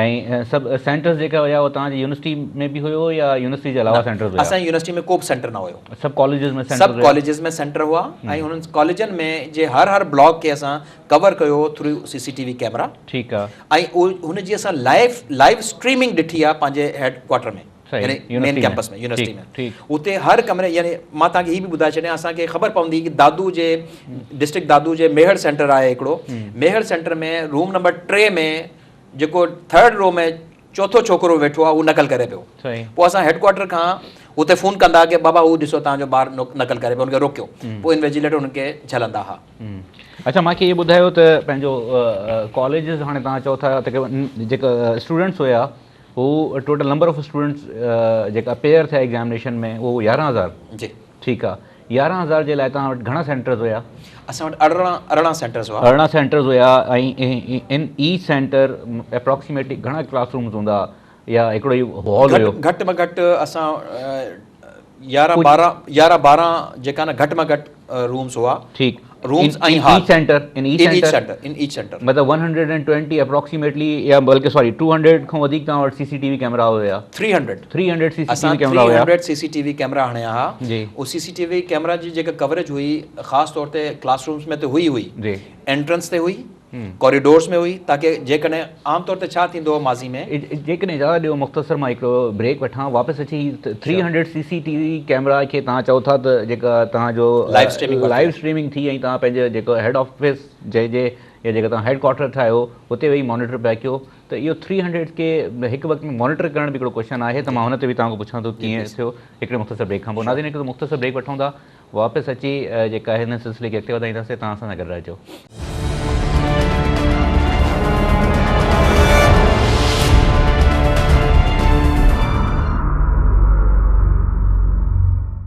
۽ سڀ سينٽرز جيڪا هيا اهو توهان جي يونيورسٽي ۾ به هيو يا يونيورسٽي جي علاوه سينٽرز هيا؟ اسان جي يونيورسٽي ۾ ڪو به سينٽر نه هيو. سڀ ڪاليجز ۾ سينٽرز سڀ ڪاليجز ۾ سينٽر هئا ۽ انهن ڪاليجن ۾ جي هر هر بلاڪ کي اسان ڪور ڪيو through C C T V camera. ٺيڪ آ. ۽ ان جي اسان لائيو لائيو اسٽريمنگ ڏٺي آ پنهنجي هيڊ ڪوارٽر ۾. يعني مين ڪيمپس ۾ يونيورسٽي ۾ اتي هر ڪمري يعني مان توهان کي هي به ٻڌائي ڇڏيان اسان کي خبر پوندي ڪي دادو جي ڊسٽرڪٽ دادو جي ميهڙ سينٽر آهي هڪڙو ميهڙ سينٽر ۾ روم نمبر 3 ۾ جيڪو ٿرڊ رو ۾ چوٿو ڇوڪرو ويٺو آهي هو نقل ڪري پيو پوء اسان هيڊ ڪوارٽر کان اتي فون ڪندا ڪي بابا هو ڏسو توهان جو ٻار نقل ڪري پيو ان کي روڪيو پوء انويجيليٽر ان کي جهلندا ها. اڇا مان کي اهو ٻڌايو ته پنهنجو ڪاليجز هاڻي توهان چئو ٿا تقريبن جيڪا اسٽوڊنٽس هيا هو ٽوٽل نمبر آف اسٽوڊنٽس جيڪا اپيئر ٿيا ايگزامينيشن ۾ اهو 11000 جي ٺيڪ آ 11000 جي لاء توهان وٽ گهڻا سينٽرز هيا؟ اسان وٽ 18 سينٽرز هئا. 18 سينٽرز هيا ۽ ان ايچ سينٽر اپروڪسيميٽلي گهڻا ڪلاس رومز هوندا يا هڪڙو ئي هال هيو؟ گهٽ ۾ گهٽ اسان 11 12 11 12 جيڪا نه گهٽ ۾ گهٽ رومز هئا. ٺيڪ. Rooms ۽ hall. In each centre in each centre in each centre مطلب 120 اپروڪسيميٽلي يا بلڪه سوري 200 کان وڌيڪ توهان وٽ سي سي ٽي وي ڪيمرا هيا. 300 300 سي سي ٽي وي ڪيمرا هيا. 300 سي سي ٽي وي ڪيمرا هڻيا ها. جي. او سي سي ٽي وي ڪيمرا جي جيڪا ڪوريج هئي خاص طور تي ڪلاس رومز ۾ ته هئي هئي. جي. انٽرنس تي هئي. ڪوريڊورز ۾ هئي تاڪه جيڪڏهن عام طور تي ڇا ٿيندو هو ماضي ۾. جيڪڏهن اجازت ڏيو مختصر مان هڪڙو بريڪ وٺان واپس اچي هي 300 سي سي ٽي وي ڪيمرا کي توهان چئو ٿا ته جيڪا توهان جو لائيو اسٽريمنگ ٿي ۽ توهان پنهنجو جيڪو هيڊ آفيس جي يا جيڪا توهان هيڊ ڪوارٽر ٺاهيو اتي ويهي مانيٽر پيا ڪيو ته اهو 300 کي هڪ وقت ۾ مانيٽر ڪرڻ به هڪڙو ڪوئسچن آهي ته مان هن تي به توهان کان پڇان ٿو ڪيئن ٿيو هڪڙي مختصر بريڪ کان پوء ناظرين هڪڙو مختصر بريڪ وٺون ٿا واپس اچي جيڪا هن سلسلي کي اڳتي وڌائينداسين توهان اسان سان گڏ رهجو.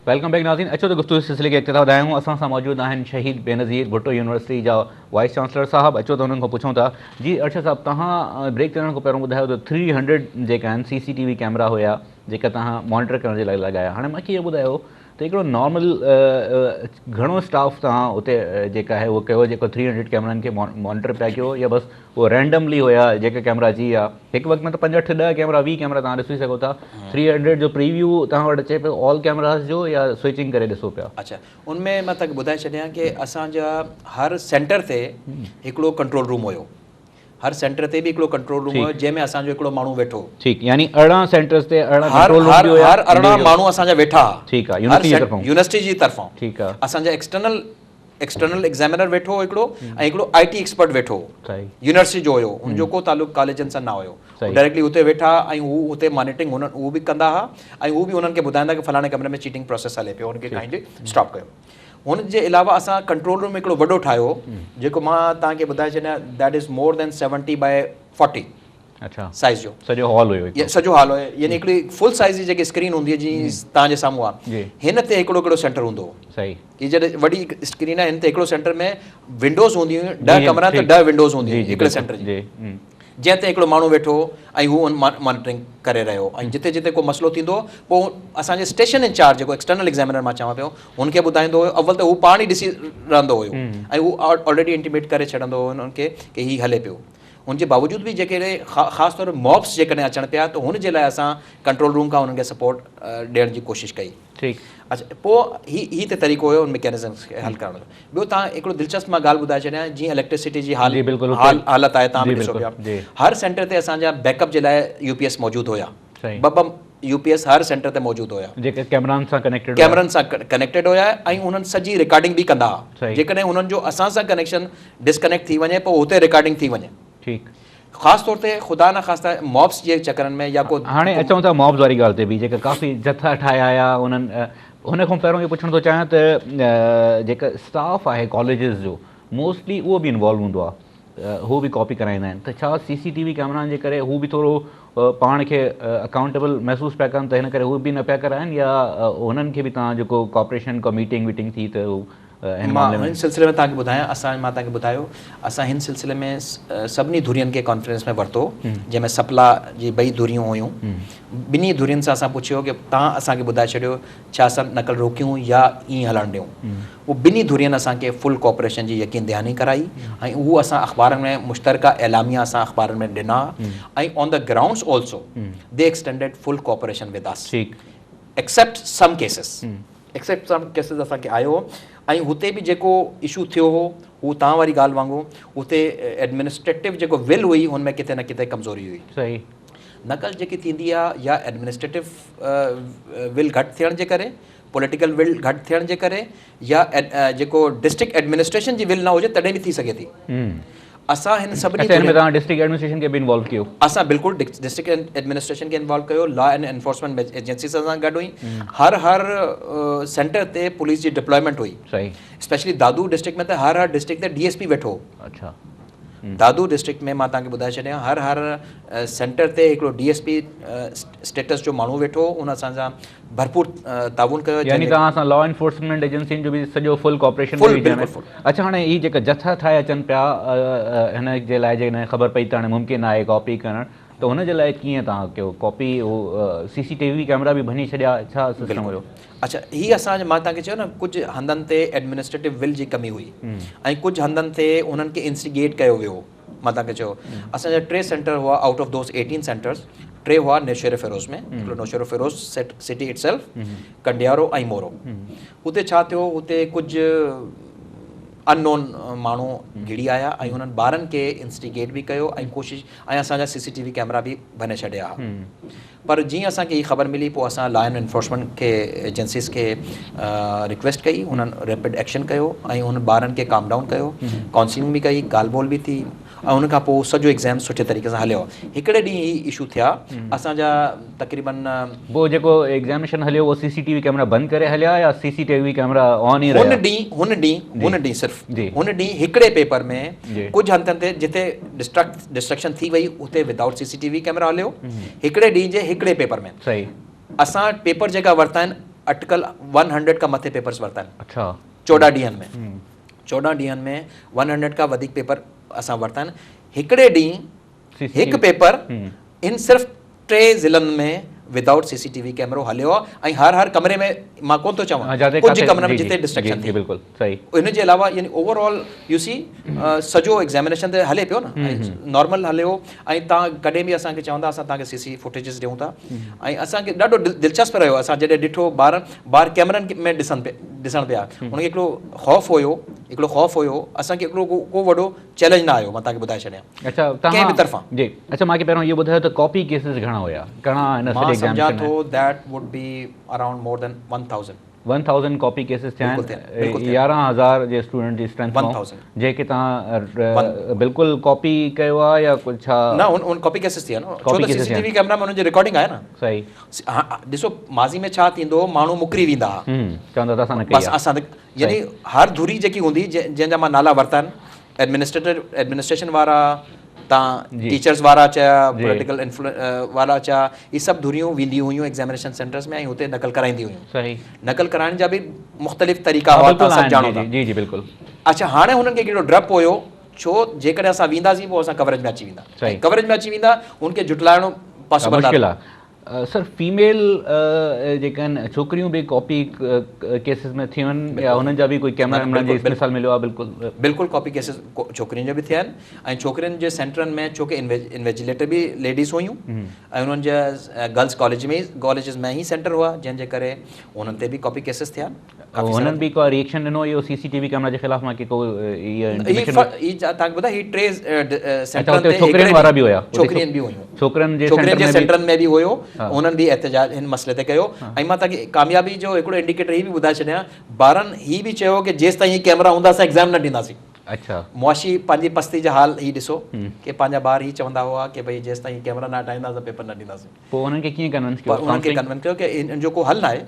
Welcome back ناظرين اچو ته گفتگو جي سلسلي کي اڳتي ٿا وڌايون اسان سان موجود آهن شهيد بينظير ڀٽو يونيورسٽي جا وائيس چانسلر صاحب اچو ته انهن کان پڇون ٿا جي ارشد صاحب توهان بريڪ تي وڃڻ کان پهريون ٻڌايو ته ٿري هنڊريڊ جيڪا آهن سي سي ٽي وي ڪيمرا هيا جيڪا توهان مانيٽر ڪرڻ جي لاء لڳايا هاڻي مونکي اهو ٻڌايو ته هڪڙو نارمل گهڻو اسٽاف توهان اتي جيڪا آهي اهو ڪيو جيڪو ٿري هنڊريڊ ڪيمرن کي مانيٽر پيا ڪيو يا بس اهو رينڊملي هيا جيڪا ڪيمرا اچي ويا هڪ وقت ۾ ته پنج اٺ ڏهه ڪيمرا 20 ڪيمرا توهان ڏسي سگهو ٿا ٿري هنڊريڊ جو پريويو توهان وٽ اچي پيو آل ڪيمراز جو يا سوئچنگ ڪري ڏسو پيا. اڇا ان ۾ مان توهان کي ٻڌائي ڇڏيان ڪي اسان جا هر سينٽر تي هڪڙو ڪنٽرول روم هيو هر سينٽر تي به هڪڙو ڪنٽرول روم هيو جنهن ۾ اسان جو هڪڙو ماڻهو ويٺو هو. ٺيڪ يعني 18 سينٽرز تي 18 ڪنٽرول روم به هيا. هر 18 ماڻهو اسان جا ويٺا ها. ٺيڪ آ يونيورسٽي جي طرفان. يونيورسٽي جي طرفان. ٺيڪ آ. اسان جا ايڪسٽرنل ايڪسٽرنل ايگزامينر ويٺو هو هڪڙو ۽ هڪڙو آء ٽي ايڪسپرٽ ويٺو هو. صحيح. يونيورسٽي جو هيو ان جو ڪو تعلق ڪاليجن سان نه هيو. صحيح. ڊائريڪٽلي اتي ويٺا ۽ هو اتي مانيٽرنگ هنن هو به ڪندا ها ۽ هو به انهن کي ٻڌائيندا ڪي فلاڻي ڪمري ۾ چيٽنگ پروسيس هلي پيو ان کي ڪائنڊلي اسٽاپ ڪيو. هن جي علاوه اسان ڪنٽرول روم هڪڙو وڏو ٺاهيو هو جيڪو مان توهان کي ٻڌائي ڇڏيان that is more than 70 by 40. اڇا سائيز جو سڄو هال هيو هڪڙو سڄو هال هيو يعني هڪڙي فل سائيز جي جيڪي اسڪرين هوندي آهي جي توهان جي سامهون آهي هن تي هڪڙو هڪڙو سينٽر هوندو هو صحيح هي جڏهن وڏي اسڪرين آهي هن تي هڪڙو سينٽر ۾ ونڊوز هونديون هيون 10 ڪمرا ته 10 ونڊوز هونديون هيون هڪڙي سينٽر جي جنهن تي هڪڙو ماڻهو ويٺو هو ۽ هو ان مانيٽرنگ ڪري رهيو هو ۽ جتي جتي ڪو مسئلو ٿيندو هو پوء اسان جي اسٽيشن انچارج جيڪو ايڪسٽرنل ايگزامينر مان چوان پيو هن کي ٻڌائيندو هيو اول ته هو پاڻ ئي ڏسي رهندو هيو ۽ هو آلريڊي انٽيميٽ ڪري ڇڏندو هو انهن کي ڪي هي هلي پيو ان جي باوجود به جيڪڏهن خاص طور مابس جيڪڏهن اچڻ پيا ته هن جي لاء اسان ڪنٽرول روم کان انهن کي سپورٽ ڏيڻ جي ڪوشش ڪئي ٺيڪ. اڇا پوء هي هي ته طريقو هيو ان ميڪينزم کي حل ڪرڻ جو. ٻيو توهان هڪڙو دلچسپ مان ڳالهه ٻڌائي ڇڏيان جيئن اليڪٽرسٽي جي حال جي بلڪل حال حالت آهي توهان جي به ڏسو بلڪل پيا جي هر سينٽر تي اسان جا بيڪ اپ جي لاء يو پي ايس موجود هيا صحيح ٻه ٻه يو پي ايس هر سينٽر تي موجود هيا جيڪي ڪيمرائن سان ڪنيڪٽيڊ هيا ڪيمرن سان ڪنيڪٽيڊ هيا ۽ انهن سڄي رڪارڊنگ به ڪندا هئا صحيح جيڪڏهن انهن جو اسان سان ڪنيڪشن ڊسڪنيڪٽ ٿي وڃي پوء هتي رڪارڊنگ ٿي وڃي ٺيڪ. خاص طور تي خدا نخواسته مابس جي چڪرن ۾ يا ڪو. هاڻي اچون ٿا مابس واري ڳالهه تي به جيڪا ڪافي جٿا ٺاهيا آيا انهن ان کان پهريون اهو پڇڻ ٿو چاهيان ته جيڪا اسٽاف آهي ڪاليجز جو موسٽلي اهو به انوالو هوندو آهي هو به ڪاپي ڪرائيندا آهن ته ڇا سي سي ٽي وي ڪيمرائن جي ڪري هو به ٿورو پاڻ کي اڪائونٽيبل محسوس پيا ڪن ته هن ڪري هو به نه پيا ڪرائن يا هنن کي به توهان جيڪو ڪاپريشن ڪا ميٽنگ ويٽنگ ٿي ته هو هن مان معاملي ۾. هن سلسلي ۾ توهان کي ٻڌايان اسان مان توهان کي ٻڌايو اسان هن سلسلي ۾ سڀني ڌرين کي ڪانفرنس ۾ ورتو جنهن ۾ سپلا جي ٻئي ڌريون هيون ٻنهي ڌرين سان اسان پڇيو ڪي توهان اسان کي ٻڌائي ڇڏيو ڇا اسان نقل روڪيون يا ائين هلڻ ڏيون اهو ٻنهي ڌرين اسان کي فل ڪوآپريشن جي يقين دهاني ڪرائي ۽ اهو اسان اخبارن ۾ مشترڪه اعلاميا اسان اخبارن ۾ ڏنا ۽ on the grounds also they extended full cooperation with us except some cases except some cases اسان کي آيو هو ۽ هتي به جيڪو اشو ٿيو هو هو توهان واري ڳالهه وانگو هتي ايڊمنسٽريٽو جيڪو ول هئي هن ۾ ڪٿي نه ڪٿي ڪمزوري هئي. صحيح. نقل جيڪي ٿيندي آ يا ايڊمنسٽريٽو ول گهٽ ٿيڻ جي ڪري پوليٽيڪل ول گهٽ ٿيڻ جي ڪري يا جيڪو ڊسٽرڪٽ ايڊمنسٽريشن جي ول نه هجي تڏهن به ٿي سگهي ٿي. اسان هن سڀني اڇا هن ۾ توهان ڊسٽرڪٽ ايڊمنسٽريشن کي به انوالو ڪيو. اسان بلڪل ڊسٽرڪٽ ايڊمنسٽريشن کي انوالو ڪيو لا اينڊ انفورسمينٽ ايجنسي سان سان گڏ هئي هر هر سينٽر تي پوليس جي ڊپلائمينٽ هئي صحيح اسپيشلي دادو ڊسٽرڪٽ ۾ ته هر هر ڊسٽرڪٽ تي ڊي ايس پي ويٺو هو. اڇا دادو ڊسٽرڪٽ ۾ مان توهان کي ٻڌائي ڇڏيان هر هر سينٽر تي هڪڙو ڊي ايس پي اسٽيٽس جو ماڻهو ويٺو هو ان اسان سان ڀرپور تعاون ڪيو يعني توهان سان لا انفورسمينٽ ايجنسين جو به سڄو فل ڪوآپريشن فل بلڪل فل. اڇا هاڻي هي جيڪا جٿا ٺاهي اچن پيا هن جي لاء جيڪڏهن خبر پئي ته هاڻي ممڪن آهي ڪاپي ڪرڻ ته هن جي لاء ڪيئن توهان ڪيو ڪاپي هو سي سي ٽي وي ڪيمرا به ڀڃي ڇڏيا ڇا سسٽم هيو. اڇا هي اسان مان توهان کي چيو نه ڪجهه هنڌن تي ايڊمنسٽريٽو ول جي ڪمي هئي ۽ ڪجهه هنڌن تي انهن کي انسٽيگيٽ ڪيو ويو مان توهان کي چيو اسان جا ٽي سينٽر هئا out of those 18 centres ٽي هئا نوشهرو فيروز ۾ هڪڙو Naushahro Feroze city itself Kandiaro ۽ Moro هتي ڇا ٿيو هتي ڪجهه ان نون ماڻهو گهڙي آيا ۽ انهن ٻارن کي انسٽيگيٽ به ڪيو ۽ ڪوشش ۽ اسان جا سي سي ٽي وي ڪيمرا به ڀڃي ڇڏيا پر جيئن اسان کي هي خبر ملي پوء اسان لا اينڊ انفورسمينٽ کي ايجنسيز کي رڪويسٽ ڪئي انهن ريپڊ ايڪشن ڪيو ۽ انهن ٻارن کي ڪام ڊائون ڪيو ڪائونسلنگ به ڪئي ڳالهه ٻولهه به ٿي ۽ ان کان پوء سڄو ايگزام سٺي طريقي سان هليو هڪڙي ڏينهن هي اشو ٿيا اسان جا تقريبن پوء جيڪو ايگزاميشن هليو اهو سي سي ٽي وي ڪيمرا بند ڪري هليا يا سي سي ٽي وي ڪيمرا آن ئي رهيا؟ هن ڏينهن هن ڏينهن هن ڏينهن صرف هن ڏينهن هڪڙي پيپر ۾ ڪجهه هنڌن تي جتي ڊسٽرڪٽ ڊسٽرڪشن ٿي وئي اتي without C C T V camera هليو هڪڙي ڏينهن جي هڪڙي پيپر ۾ صحيح اسان پيپر جيڪا ورتا آهن اٽڪل ون هنڊريڊ کان مٿي پيپرز ورتا آهن اڇا 14 ڏينهن ۾ 14 ڏينهن ۾ ون هنڊريڊ کان وڌيڪ پيپر اسان ورتا آهن هڪڙي ڏينهن هڪ پيپر ان صرف ٽي ضلعن ۾ without C C T V ڪيمرو هليو آهي ۽ هر هر ڪمري ۾ مان ڪون ٿو چوان ڪجهه ڪمرن ۾ جتي ڊسٽرڪشن ٿي بلڪل صحيح ان جي علاوه يعني اوور آل يو سي سڄو ايگزامينيشن ته هلي پيو نه نارمل هليو ۽ تان ڪڏهن به اسان کي چوندا اسان تان کي سي سي فوٽيجز ڏيون ٿا ۽ اسان کي ڏاڍو دلچسپ رهيو اسان جڏهن ڏٺو ٻار ٻار ڪيمرن ۾ ڏسن ڏسڻ پيا ان کي هڪڙو خوف هيو هڪڙو خوف هيو اسان کي هڪڙو ڪو وڏو چئلينج نه آيو مان توهان کي ٻڌائي ڇڏيان اڇا ڪنهن به طرفان جي اڇا مان کي پهريون اهو ٻڌايو ته ڪاپي ڪيسز گهڻا هيا گهڻا هن سڄي مان سمجهان ٿو that would be around more than 1000 1000 copy cases ٿيا آهن 11000 جي اسٽوڊنٽ جي اسٽرينٿ مان جيڪي توهان بلڪل ڪاپي ڪيو آهي يا ڪجهه ڇا نه ان ڪاپي ڪيسز ٿيا نه ڇو ته سي سي ٽي وي ڪيمرا ۾ انهن جي رڪارڊنگ آهي نه صحيح ڏسو ماضي ۾ ڇا ٿيندو هو ماڻهو مڪري ويندا هئا چوندا ته اسان نه ڪئي بس اسان يعني هر ڌري جيڪي هوندي جنهن جا مان نالا ورتا آهن ايڊمنسٽريٽر ايڊمنسٽريشن وارا تان ٽيچرز وارا چيا، پوليٽيڪل وارا چيا، هي سڀ ڌريون وينديون هيون ايگزامينيشن سينٽرز ۾ ۽ هتي نقل ڪرائينديون هيون. صحيح. نقل ڪرائڻ جا به مختلف طريقا هئا، تان سڀ ڄاڻو ٿا. جي جي بلڪل. اڇا هاڻي هنن کي ڪهڙو ڊپ هيو، ڇو جيڪڏهن اسان وينداسين پوء اسان ڪوريج ۾ اچي ويندا. صحيح. ڪوريج ۾ اچي ويندا هن کي جهٽلائڻو پاسيبل نه. مشڪل آ. سر فيميل جيڪا آهن ڇوڪريون به ڪاپي ڪيسز ۾ ٿيون آهن يا انهن جا به ڪوئي ڪيمرا ويمرا جي مثال مليو آهي بلڪل بلڪل ڪاپي ڪيسز ڇوڪرين جا به ٿيا آهن ۽ ڇوڪرين جي سينٽرن ۾ ڇو ڪي انويجيليٽر به ليڊيز هيون ۽ انهن جا گرلز ڪاليج ۾ ڪاليجز ۾ ئي سينٽر هئا جنهن جي ڪري انهن تي به ڪاپي ڪيسز ٿيا آهن. هنن به ڪو ريئڪشن ڏنو اهو سي سي ٽي وي ڪيمرا جي خلاف مان ڪي ڪو انٽيميشن هي توهان کي ٻڌايان هي ٽي سينٽرن تي ڇوڪرين وارا به هيا ڇوڪرين به هيون ڇوڪرين جي ڇوڪرين جي سينٽرن ۾ به هيو انهن به احتجاج هن مسئلي تي ڪيو ۽ مان توهان کي ڪاميابي جو هڪڙو انڊيڪيٽر هي به ٻڌائي ڇڏيان ٻارن هي به چيو ڪي جيستائين هي ڪيمرا هوندا اسان ايگزام نه ڏينداسين اڇا معاشي پنهنجي پستي جا حال هي ڏسو ڪي پنهنجا ٻار هي چوندا هئا ڪي ڀئي جيستائين ڪيمرا نه هٽائيندا اسان پيپر نه ڏينداسين پوء انهن کي ڪيئن ڪنوينس ڪيو؟ پر انهن کي ڪنوينس ڪيو ڪي ان جو ڪو حل ناهي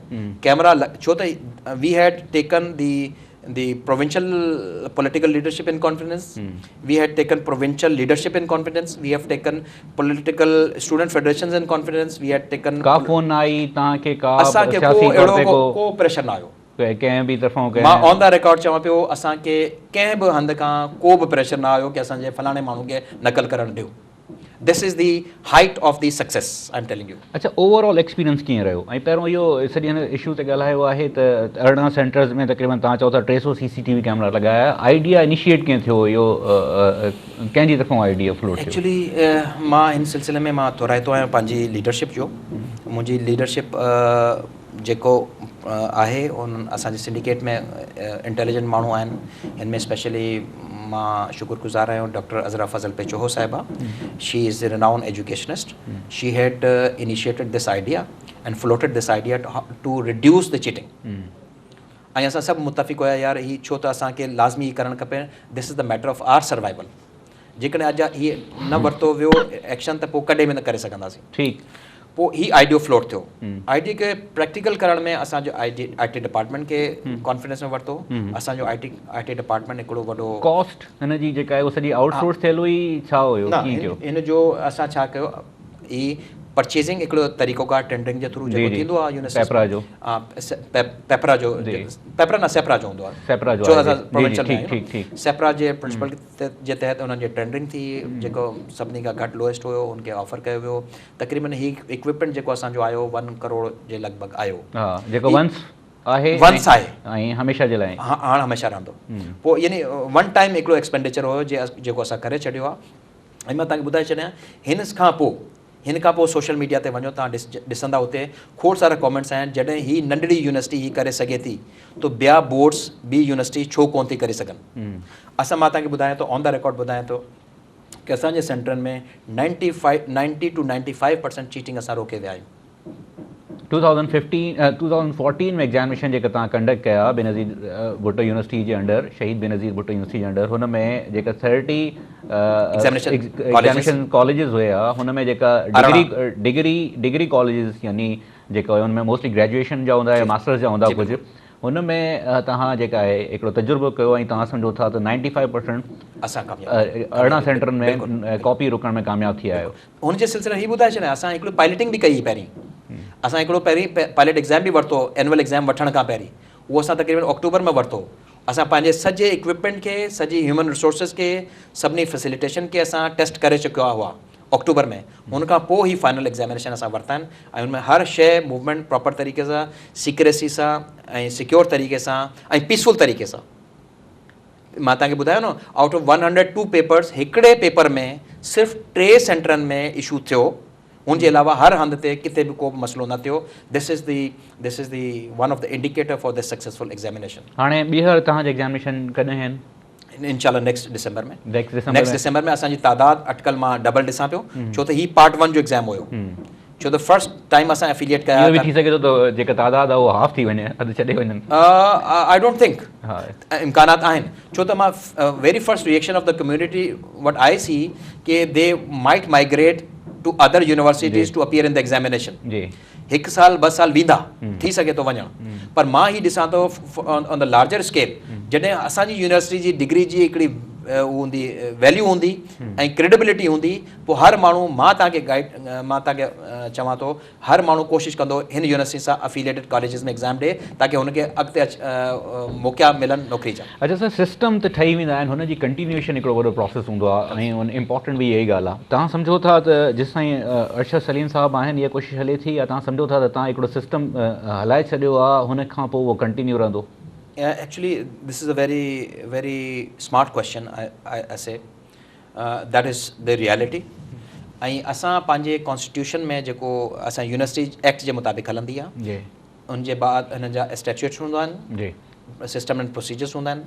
ڪيمرا ڇو ته we had taken the the provincial political leadership in confidence we had taken provincial leadership in confidence we have taken political student federations in confidence we had taken ڪا فون نه آئي توهان کي ڪا اسان کي ڪو اهڙو ڪو ڪو پريشر نه آيو ڪنهن به طرفان ڪنهن مان آن the record چوان پيو اسان کي ڪنهن به هنڌ کان ڪو به پريشر نه آيو ڪي اسان جي فلاڻي ماڻهو کي نقل ڪرڻ ڏيو. This is the height of the success I am telling you. اڇا اوور آل ايڪسپيرينس ڪيئن رهيو ۽ پهريون اهو سڄي هن اشو تي ڳالهايو آهي ته 18 سينٽرز ۾ تقريبن توهان چئو ٿا 300 سي سي ٽي وي ڪيمرا لڳايا آئيڊيا انيشيئيٽ ڪيئن ٿيو اهو ڪنهن جي طرفان آئيڊيا فلوٽ ٿيو؟ ايڪچولي مان هن سلسلي ۾ مان ٿورائتو آهيان پنهنجي ليڊرشپ جو منهنجي ليڊرشپ جيڪو آهي انهن اسان جي سنڊيڪيٽ ۾ انٽيليجنٽ ماڻهو آهن ان ۾ اسپيشلي مان شڪر گذار آهيان ڊاڪٽر عذرا فضل پيچوهو صاحبه she is a renowned educationist she had initiated this idea and floated this idea to reduce the cheating ۽ اسان سڀ متفق هيا يار هي ڇو ته اسان کي لازمي هي ڪرڻ کپي this is the matter of our survival جيڪڏهن اڄ هي نه ورتو ويو ايڪشن ته پوء ڪڏهن به نه ڪري سگهنداسين. ٺيڪ. پوء هي آئيڊيو فلوٽ ٿيو. آئيڊيو کي پريڪٽيڪل ڪرڻ ۾ اسان جو آئي ٽي ڊپارٽمينٽ کي ڪانفيڊنس ۾ ورتو. اسان جو آئي ٽي آئي ٽي ڊپارٽمينٽ هڪڙو وڏو. ڪاسٽ هن جي جيڪا آهي اها سڄي آئوٽ سورس ٿيل هئي ڇا هيو ڪيئن ٿيو؟ نه هن جو اسان ڇا ڪيو هي پرچيزنگ هڪڙو طريقو ڪار ٽينڊرنگ جي ٿرو جيڪو ٿيندو آهي يونيورسٽي پيپرا جو پيپرا جو پيپرا نه سيپرا جو هوندو آهي سيپرا جو پروونشل ۾ سيپرا جي پرنسپل جي تحت انهن جي ٽينڊرنگ ٿي جيڪو سڀني کان گهٽ لوئسٽ هيو ان کي آفر ڪيو ويو تقريبن هي اڪوپمينٽ جيڪو اسان جو آيو ون ڪروڙ جي لڳ ڀڳ آيو. ها جيڪو ونس آهي ونس آهي ۽ هميشه جي لاء ها هاڻ هميشه رهندو پوء يعني ون ٽائيم هڪڙو ايڪسپينڊيچر هيو جيڪو اسان ڪري ڇڏيو آهي ۽ مان توهان کي ٻڌائي ڇڏيان هن کان پوء هن کان پوء سوشل ميڊيا تي وڃو توهان ڏسندا اتي کوڙ سارا ڪامينٽس آهن جڏهن هي ننڍڙي يونيورسٽي هي ڪري سگهي ٿي ته ٻيا بورڊس ٻي يونيورسٽي ڇو ڪون ٿي ڪري سگهن اسان مان توهان کي ٻڌايان ٿو آن the record ٻڌايان ٿو ڪي اسان جي سينٽرن ۾ ninety five ninety two ninety five percent cheating اسان روڪي ويا آهيون. 2014 ۾ ايگزامينيشن جيڪا توهان ڪنڊڪٽ ڪيا بينظير ڀٽو يونيورسٽي جي انڊر شهيد بينظير ڀٽو يونيورسٽي جي انڊر هن ۾ جيڪا 30 ايگزامينيشن ڪاليجز هيا هن ۾ جيڪا ڊگري ڊگري ڊگري ڪاليجز يعني جيڪا هن ۾ موسٽلي گريجوئيشن جا هوندا يا ماسٽرز جا هوندا ڪجهه هن ۾ توهان جيڪا آهي هڪڙو تجربو ڪيو ۽ توهان سمجهو ٿا ته 95% اسان ڪامياب 18 سينٽرن ۾ ڪاپي روڪڻ ۾ ڪامياب ٿي آيو. هن جي سلسلي ۾ هي ٻڌائي ڇڏيان اسان هڪڙو پائلٽنگ به ڪئي هئي پهرين اسان هڪڙو پهرين پائلٽ ايگزام به ورتو اينول ايگزام وٺڻ کان پهرين اهو اسان تقريبن آڪٽوبر ۾ ورتو اسان پنهنجي سڄي اڪوپمينٽ کي سڄي هيومن ريسورسز کي سڀني فيسليٽيشن کي اسان ٽيسٽ ڪري چڪيا هئا آڪٽوبر ۾ ان کان پوء هي فائنل ايگزامينيشن اسان ورتا آهن ۽ ان ۾ هر شيء موومينٽ پراپر طريقي سان سيڪريسي سان ۽ سيڪيور طريقي سان ۽ پيسفل طريقي سان مان توهان کي ٻڌايو نه آئوٽ آف 102 پيپرز هڪڙي پيپر ۾ صرف ٽي سينٽرن ۾ اشو ٿيو ان جي علاوه هر هنڌ تي ڪٿي به ڪو به مسئلو نه ٿيو this is the this is the one of the indicator for this successful examination. هاڻي ٻيهر توهان جا ايگزامينيشن ڪڏهن آهن؟ انشاء الله نيڪسٽ ڊسمبر ۾ نيڪسٽ ڊسمبر ۾ اسان جي تعداد اٽڪل مان ڊبل ڏسان پيو ڇو ته هي پارٽ ون جو ايگزام هيو ڇو ته فرسٽ ٽائيم اسان افيليٽ ڪيا اهو به ٿي سگهي ٿو ته جيڪا تعداد آهي اهو هاف ٿي وڃي اڌ ڇڏي وڃن. I don't think امڪانات آهن ڇو ته مان very first reaction of the community what I see K they might migrate to other universities to appear in the examination جي هڪ سال ٻه سال ويندا ٿي سگهي ٿو وڃڻ پر مان هي ڏسان ٿو آن the larger scale جڏهن اسان جي يونيورسٽي جي ڊگري جي هڪڙي هوندي ويليو هوندي ۽ ڪريڊبلٽي هوندي پوء هر ماڻهو مان توهان کي گائيڊ مان توهان کي چوان ٿو هر ماڻهو ڪوشش ڪندو هن يونيورسٽي سان افيليٽيڊ ڪاليجز ۾ ايگزام ڏي تاڪه هن کي اڳتي موقعا ملن نوڪري جا. اچا سر سسٽم ته ٺهي ويندا آهن هن جي ڪنٽينيوئيشن هڪڙو وڏو پراسيس هوندو آهي ۽ ان امپارٽنٽ به اها ئي ڳالهه آهي توهان سمجهو ٿا ته جيستائين ارشد سليم صاحب آهن اها ڪوشش هلي ٿي يا توهان سمجهو ٿا ته توهان هڪڙو سسٽم هلائي ڇڏيو آهي هن کان پوء اهو ڪنٽينيو رهندو. Actually this is a very very smart question I see that is the reality ۽ اسان پنهنجي ڪانسٽيٽيوشن ۾ جيڪو اسان يونيورسٽي ايڪٽ جي مطابق هلندي آهي ان جي بعد هنن جا اسٽيچوٽس هوندا آهن جي سسٽم اينڊ پروسيجرس هوندا آهن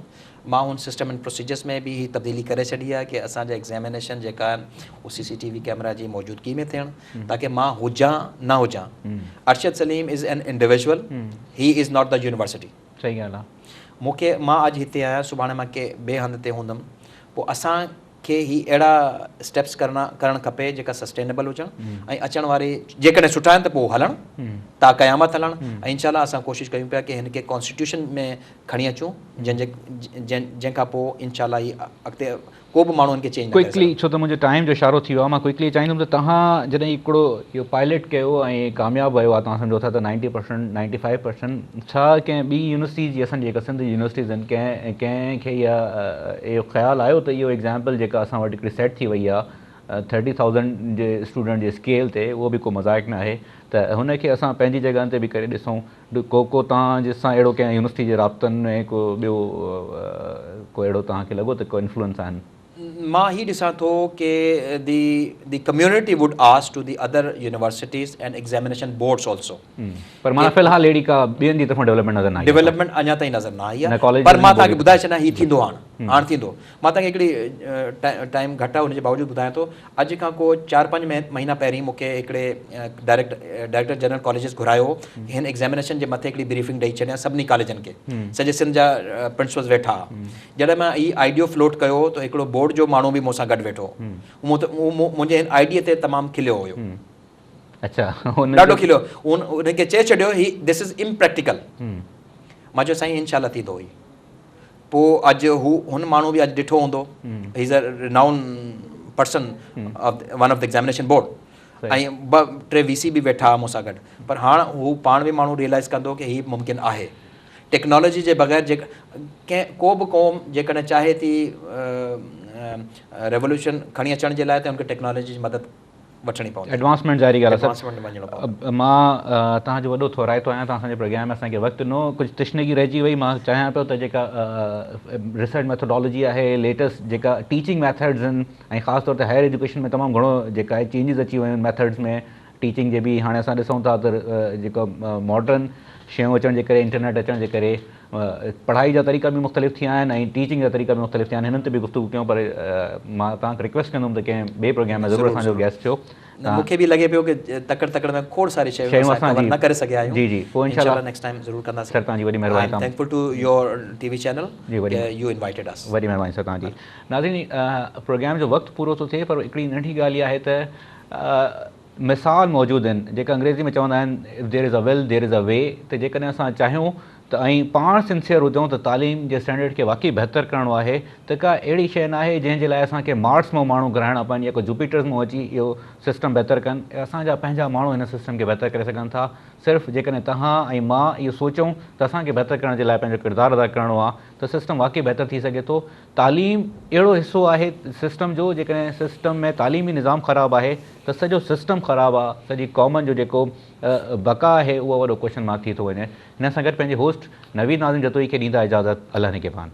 مان هن سسٽم اينڊ پروسيجرس ۾ به هي تبديلي ڪري ڇڏي آهي ڪي اسان جا ايگزامينيشن جيڪا آهن هو سي سي ٽي وي ڪيمرا جي موجودگي ۾ ٿيڻ تاڪي مان هجان نه هجان Arshad Saleem is an individual he is not the university صحيح ڳالهه آ. مون کي مان اڄ هتي آهيان سڀاڻي مان ڪنهن ٻئي هنڌ تي هوندم پوء اسان کي هي اهڙا اسٽيپس ڪرڻا ڪرڻ کپي جيڪا سسٽينيبل هجڻ ۽ اچڻ واري جيڪڏهن سٺا آهن ته پوء هلڻ تا قيامت هلڻ ۽ انشاء الله اسان ڪوشش ڪيون پيا ڪي هن کي ڪانسٽيٽيوشن ۾ کڻي اچون جنهن جي جنهن کان پوء انشاء الله هي اڳتي ڪو به ماڻهو ان کي چينج نه ڪري ڪوئڪلي سگهندو. ڇو ته منهنجو ٽائيم جو اشارو ٿي ويو آهي مان ڪوئڪلي چاهيندم ته توهان جڏهن هڪڙو اهو پائلٽ ڪيو ۽ ڪامياب ويو آهي توهان سمجهو ٿا ته ninety percent ninety five percent ڇا ڪنهن ٻي يونيورسٽي جي اسان جي جيڪا سنڌ جي يونيورسٽيز آهن ڪنهن ڪنهن کي اها اهو خيال آيو ته اهو ايگزامپل جيڪا اسان وٽ هڪڙي سيٽ ٿي وئي آهي ٿرٽي ٿائوزنڊ جي اسٽوڊنٽ جي اسڪيل تي اهو به ڪو مذاق نه آهي ته هن کي اسان پنهنجي جڳهن تي به ڪري ڏسون ڪو ڪو توهان جي سان اهڙو ڪنهن يونيورسٽي جي رابطن ۾ ڪو ٻيو ڪو اهڙو توهان کي لڳو ته ڪو انفلوئنس آهن؟ مان هي ڏسان ٿو ڪي the the community would ask to the other universities and examination boards also. پر معنيٰ في الحال اهڙي ڪا ٻين جي طرفان ڊولپمينٽ نظر نه آئي آهي. ڊولپمينٽ اڃا تائين نظر نه آئي آهي پر مان توهان کي ٻڌائي ڇڏيان هي ٿيندو هاڻ هاڻ ٿيندو مان توهان کي هڪڙي ٽائيم گهٽ آهي ان جي باوجود ٻڌايان ٿو اڄ کان ڪو چار پنج مهينا پهرين مون کي هڪڙي ڊائريڪٽر جنرل ڪاليجز گهرايو هو هن ايگزامينيشن جي مٿي هڪڙي بريفنگ ڏئي ڇڏيان سڀني ڪاليجن کي سڄي سنڌ جا پرنسپلز ويٺا هئا جڏهن مان هي آئيڊيو فلوٽ ڪيو ته هڪڙو بورڊ جو ماڻهو به مون سان گڏ ويٺو هو منهنجي هن آئيڊيي تي تمام کليو هيو اڇا ڏاڍو کليو ان کي چئي ڇڏيو هي دس از امپريڪٽيڪل مان چيو سائين انشاء الله ٿيندو هي پوء اڄ هو هن ماڻهو به اڄ ڏٺو هوندو he is a renowned person of one of the examination board ۽ ٻه ٽي وي سي به ويٺا مون سان گڏ پر هاڻ هو پاڻ به ماڻهو ريئلائز ڪندو ڪي هي ممڪن آهي ٽيڪنالاجي جي بغير جي ڪنهن ڪو به قوم جيڪڏهن چاهي ٿي ريولوشن کڻي اچڻ جي لاء ته ان کي ٽيڪنالاجي جي مدد وٺڻي پوندي. ايڊوانسمينٽ ظاهري ڳالهه آهي سر مان توهان جو وڏو ٿورائتو آهيان توهان اسان جي پروگرام ۾ اسان کي وقت ڏنو ڪجهه تشنگي رهجي وئي مان چاهيان پيو ته جيڪا ريسرچ ميٿوڊالاجي آهي ليٽسٽ جيڪا ٽيچنگ ميٿڊز آهن ۽ خاص طور تي هائر ايجوڪيشن ۾ تمام گهڻو جيڪا آهي چينجز اچي ويون آهن ميٿڊز ۾ ٽيچنگ جي به هاڻي اسان ڏسون ٿا ته جيڪا ماڊرن شيون اچڻ جي ڪري انٽرنيٽ اچڻ جي ڪري پڙهائي جا طريقا به مختلف ٿيا آهن ۽ ٽيچنگ جا طريقا به مختلف ٿيا آهن هنن تي به گفتگو ڪيون پر مان توهان کي رڪويسٽ ڪندم ته ڪنهن ٻئي پروگرام ۾ ضرور اسان جو گيسٽ ٿيو. نه مون کي به لڳي پيو ڪي تڪڙ تڪڙ ۾ کوڙ ساري شيون اسان ڪور نه ڪري سگهيا آهيون جي جي پوء انشاء الله نيڪسٽ ٽائيم ضرور ڪنداسين سر توهان جي وڏي مهرباني I am thankful to your T V channel you invited us وڏي مهرباني سر توهان جي ناظرين پروگرام جو وقت پورو ٿو ٿئي پر هڪڙي ننڍي ڳالهه اها آهي ته مثال موجود آهن جيڪا انگريزي ۾ چوندا آهن if there is a will there is a way ته جيڪڏهن اسان چاهيون ته ۽ پاڻ سنسيئر هجون ته تعليم جي اسٽينڊرڊ کي واقعي بهتر ڪرڻو آهي ته ڪا اهڙي شيء ناهي جنهن جي لاء اسان کي مارس مان ماڻهو گهرائڻا پون يا ڪو جوپيٽرز مان اچي اهو سسٽم بهتر ڪن اسان جا پنهنجا ماڻهو هن سسٽم کي بهتر ڪري سگهن ٿا صرف جيڪڏهن توهان ۽ مان اهو سوچون ته اسان کي بهتر ڪرڻ جي لاء پنهنجو ڪردار ادا ڪرڻو آهي ته سسٽم واقعي بهتر ٿي سگهي ٿو تعليم اهڙو حصو آهي سسٽم جو جيڪڏهن سسٽم ۾ تعليمي نظام خراب آهي ته سڄو سسٽم خراب آ سڄي قومن جو جيڪو بقا آهي اهو وڏو ڪوئسچن مارڪ ٿي ٿو وڃي. هن سان گڏ پنهنجي هوسٽ نويد ناظم جتوئي کي ڏيندا اجازت الله نگهبان.